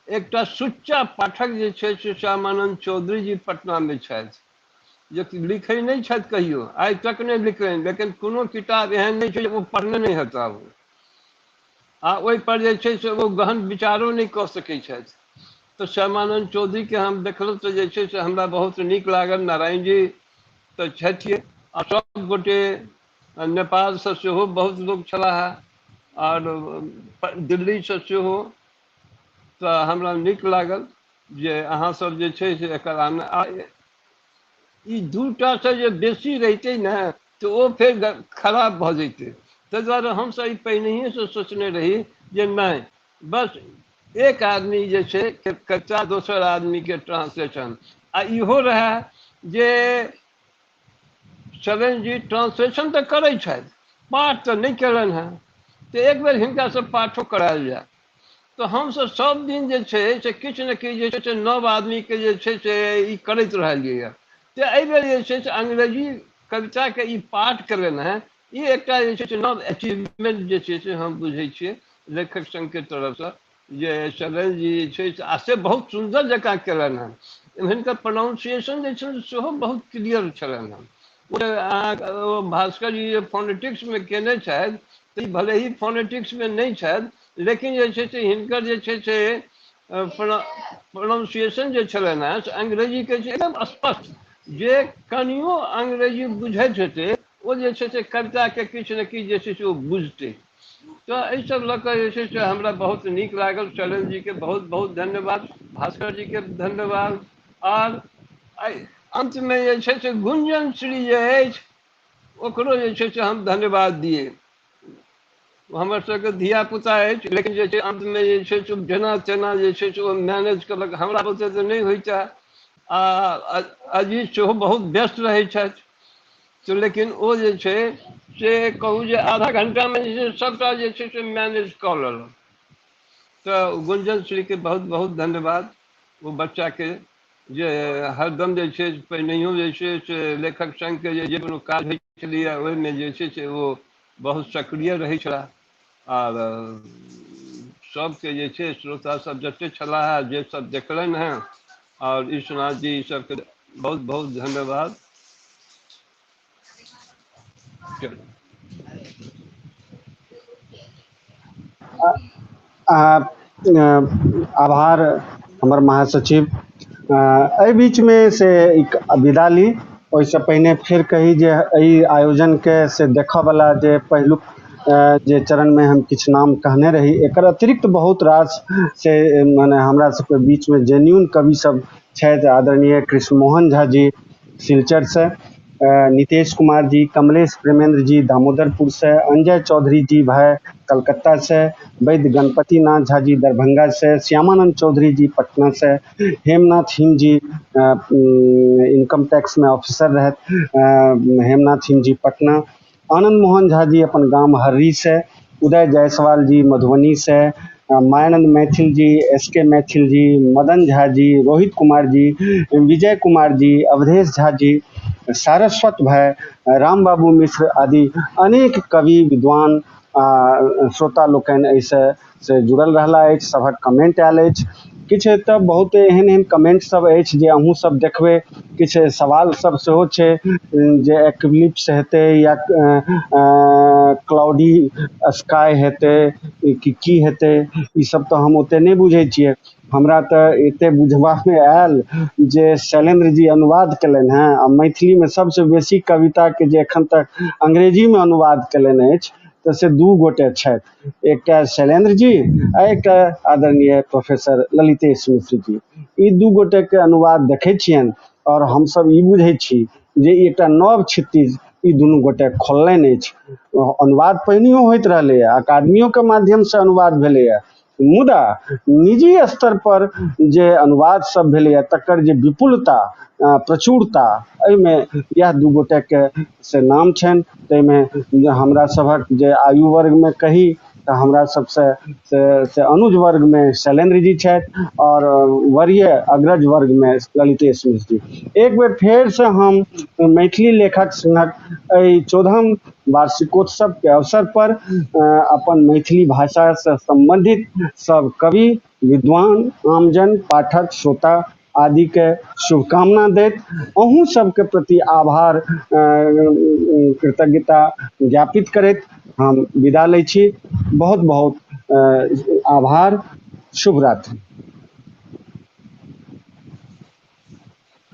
एकटा सुच्चा पाठक जे छै से श्यामानंद चौधरी जी पटनामे छथि। जे कि लिखै नहि छथि कहियो, आइ तक नहि लिखलनि, लेकिन कोनो किताब एहन नहि छै जे ओ पढ़ने नहि हेताह ओ, आ ओहिपर जे छै से ओ गहन विचारो नहि कऽ सकै छथि। तऽ श्यामानन्द चौधरीके हम देखलहुँ तऽ जे छै से हमरा बहुत नीक लागल। नारायण जी तऽ छथिए, आ सब गोटे नेपालसँ सेहो बहुत लोक छलाह आओर दिल्लीसँ सेहो। तऽ हमरा नीक लागल जे अहाँ सब जे छै से एकर ई दूटासँ जे बेसी रहितै ने तऽ ओ फेर खराब भऽ जैतै। ताहि दुआरे हमसब ई पहिनहिएसँ सोचने रही जे नहि, बस एक आदमी जे छै कविता दोसर आदमीके ट्रांसलेशन। आ इहो रहए जे शरण जी ट्रांसलेशन तऽ करै छथि, पाठ तऽ नहि केलनि हेँ, तऽ एक बेर हिनकासँ पाठो करायल जाय। तऽ हमसब सब दिन जे छै से किछु ने किछु जे छै से नव आदमीके जे छै से ई करैत रहलियैए। तऽ एहिबेर जे छै से अंग्रेजी कविताके ई पाठ केलनि हेँ, ई एकटा जे छै से नव अचीवमेंट जे छै से हम बुझै छियै लेखक संघके तरफसँ, जे शरण जी जे छै आ से बहुत सुन्दर जकाँ केलनि हेँ। हिनकर प्रोनाउंसिएशन जे छनि सेहो बहुत क्लियर छलनि हेँ। ओ अहाँके ओ भास्कर जी जे फोनेटिक्समे केने छथि, तऽ ई भले ही फोनेटिक्समे नहि छथि, लेकिन जे छै से हिनकर जे छै से प्रोनाउंसिएशन जे छलनि हेँ से अंग्रेजीके छै एकदम स्पष्ट। जे कनियो अंग्रेजी बुझैत हेतै ओ जे छै से कविताके किछु ने किछु जे छै से ओ बुझतै। तऽ एहिसभ लऽ कऽ जे छै से हमरा बहुत नीक लागल। शैलेन्द्र जीके बहुत बहुत धन्यवाद, भास्कर जीके धन्यवाद। आर अन्तमे जे छै से गुंजन श्री जे अछि ओकरो जे छै से हम धन्यवाद दियै। हमर सबके धियापुता अछि, लेकिन जे छै अन्तमे जे छै से जेना तेना जे छै से ओ मैनेज केलक, हमरा बुते तऽ नहि होइता। आ अजीत सेहो बहुत व्यस्त रहै छथि, तऽ लेकिन ओ जे छै से कहू जे आधा घंटामे जे छै सभटा जे छै से मैनेज कऽ लेलक। तऽ गुंजन श्रीके बहुत बहुत धन्यवाद। ओ बच्चाके जे हरदम जे छै पहिनहियो जे छै से लेखक संघके जे कोनो काज होइ छलैए ओहिमे जे छै से ओ बहुत सक्रिय रहै छलाह। आर सबके जे छै श्रोता सब जते छलाह जे सब देखलनि हेँ, आओर विश्वनाथ जी सबके बहुत बहुत धन्यवाद। चलू। आभार हमर महासचिव। एहि बीचमे से एक विदा ली, ओहिसँ पहिने फेर कही जे एहि आयोजनके से देखऽवला जे पहिलुक जे चरणमे हम किछु नाम कहने रही, एकर अतिरिक्त बहुत रास से मने हमरा सबके बीचमे जेन्यून कवि सब छथि। आदरणीय कृष्ण मोहन झा जी सिलचरसँ, नितेश कुमार जी, कमलेश प्रेमेंद्र जी दामोदरपुरसँ, अंजय चौधरी जी भाई कलकत्तासँ, वैद्य गणपति नाथ झा जी दरभंगासँ, श्यामानंद चौधरी जी पटनासँ, हेमनाथ हिम जी इनकम टैक्समे ऑफिसर रहथि, हेमनाथ हिम जी पटना, आनंद मोहन झा जी अपन गाम हर्रीसँ, उदय जायसवाल जी मधुबनीसँ, मायानंद मैथिल जी, एस के मैथिल जी, मदन झा जी, रोहित कुमार जी, विजय कुमार जी, अवधेश झा जी, सारस्वत भाई, राम बाबू मिश्र आदि अनेक कवि विद्वान श्रोता लोकनि एहिसँ से जुड़ल रहला अछि। सभक कमेंट आयल अछि। किछु तऽ बहुत एहन एहन कमेंट सब अछि जे अहूँ सब देखबै। किछु सवाल सब सेहो छै जे एक्लिप्स हेतै या क्लाउडी स्काई हेतै कि की हेतै, ई सब तऽ हम ओते नहि बुझै छियै। हमरा तऽ एते बुझबामे आयल जे शैलेन्द्र जी अनुवाद केलनि हेँ, आ मैथिलीमे सबसँ बेसी कविताके जे एखन तक अंग्रेजीमे अनुवाद केलनि अछि तऽ से दू गोटे छथि, एकटा शैलेन्द्र जी आ एकटा आदरणीय प्रोफेसर ललितेश मिश्र जी। ई दू गोटेके अनुवाद देखै छियनि आओर हमसब ई बुझै छी जे ई एकटा नव क्षितिज ई दुनू गोटे खोललनि अछि। अनुवाद पहिनहियो होइत रहलैए, अकादमियोके माध्यमसँ अनुवाद भेलैए, मुदा निजी स्तर पर जे अनुवाद सब भेलैए तकर जे विपुलता, प्रचुरता, एहिमे इएह दू गोटेके से नाम छनि। ताहिमे हमरा सभक जे आयु वर्गमे कही तऽ हमरा सबसँ से अनुज वर्गमे शैलेन्द्र जी छथि आओर वरीय अग्रज वर्गमे ललितेश मिश्र जी। एक बेर फेरसँ हम मैथिली लेखक संघक एहि 14म वार्षिकोत्सवके अवसर पर अपन मैथिली भाषासँ सम्बन्धित सब कवि, विद्वान, आमजन, पाठक, श्रोता आदिके शुभकामना दैत अहूँ सबके प्रति आभार, कृतज्ञता ज्ञापित करैत हम विदा लै छी। बहुत बहुत आभार। शुभ रात्रि।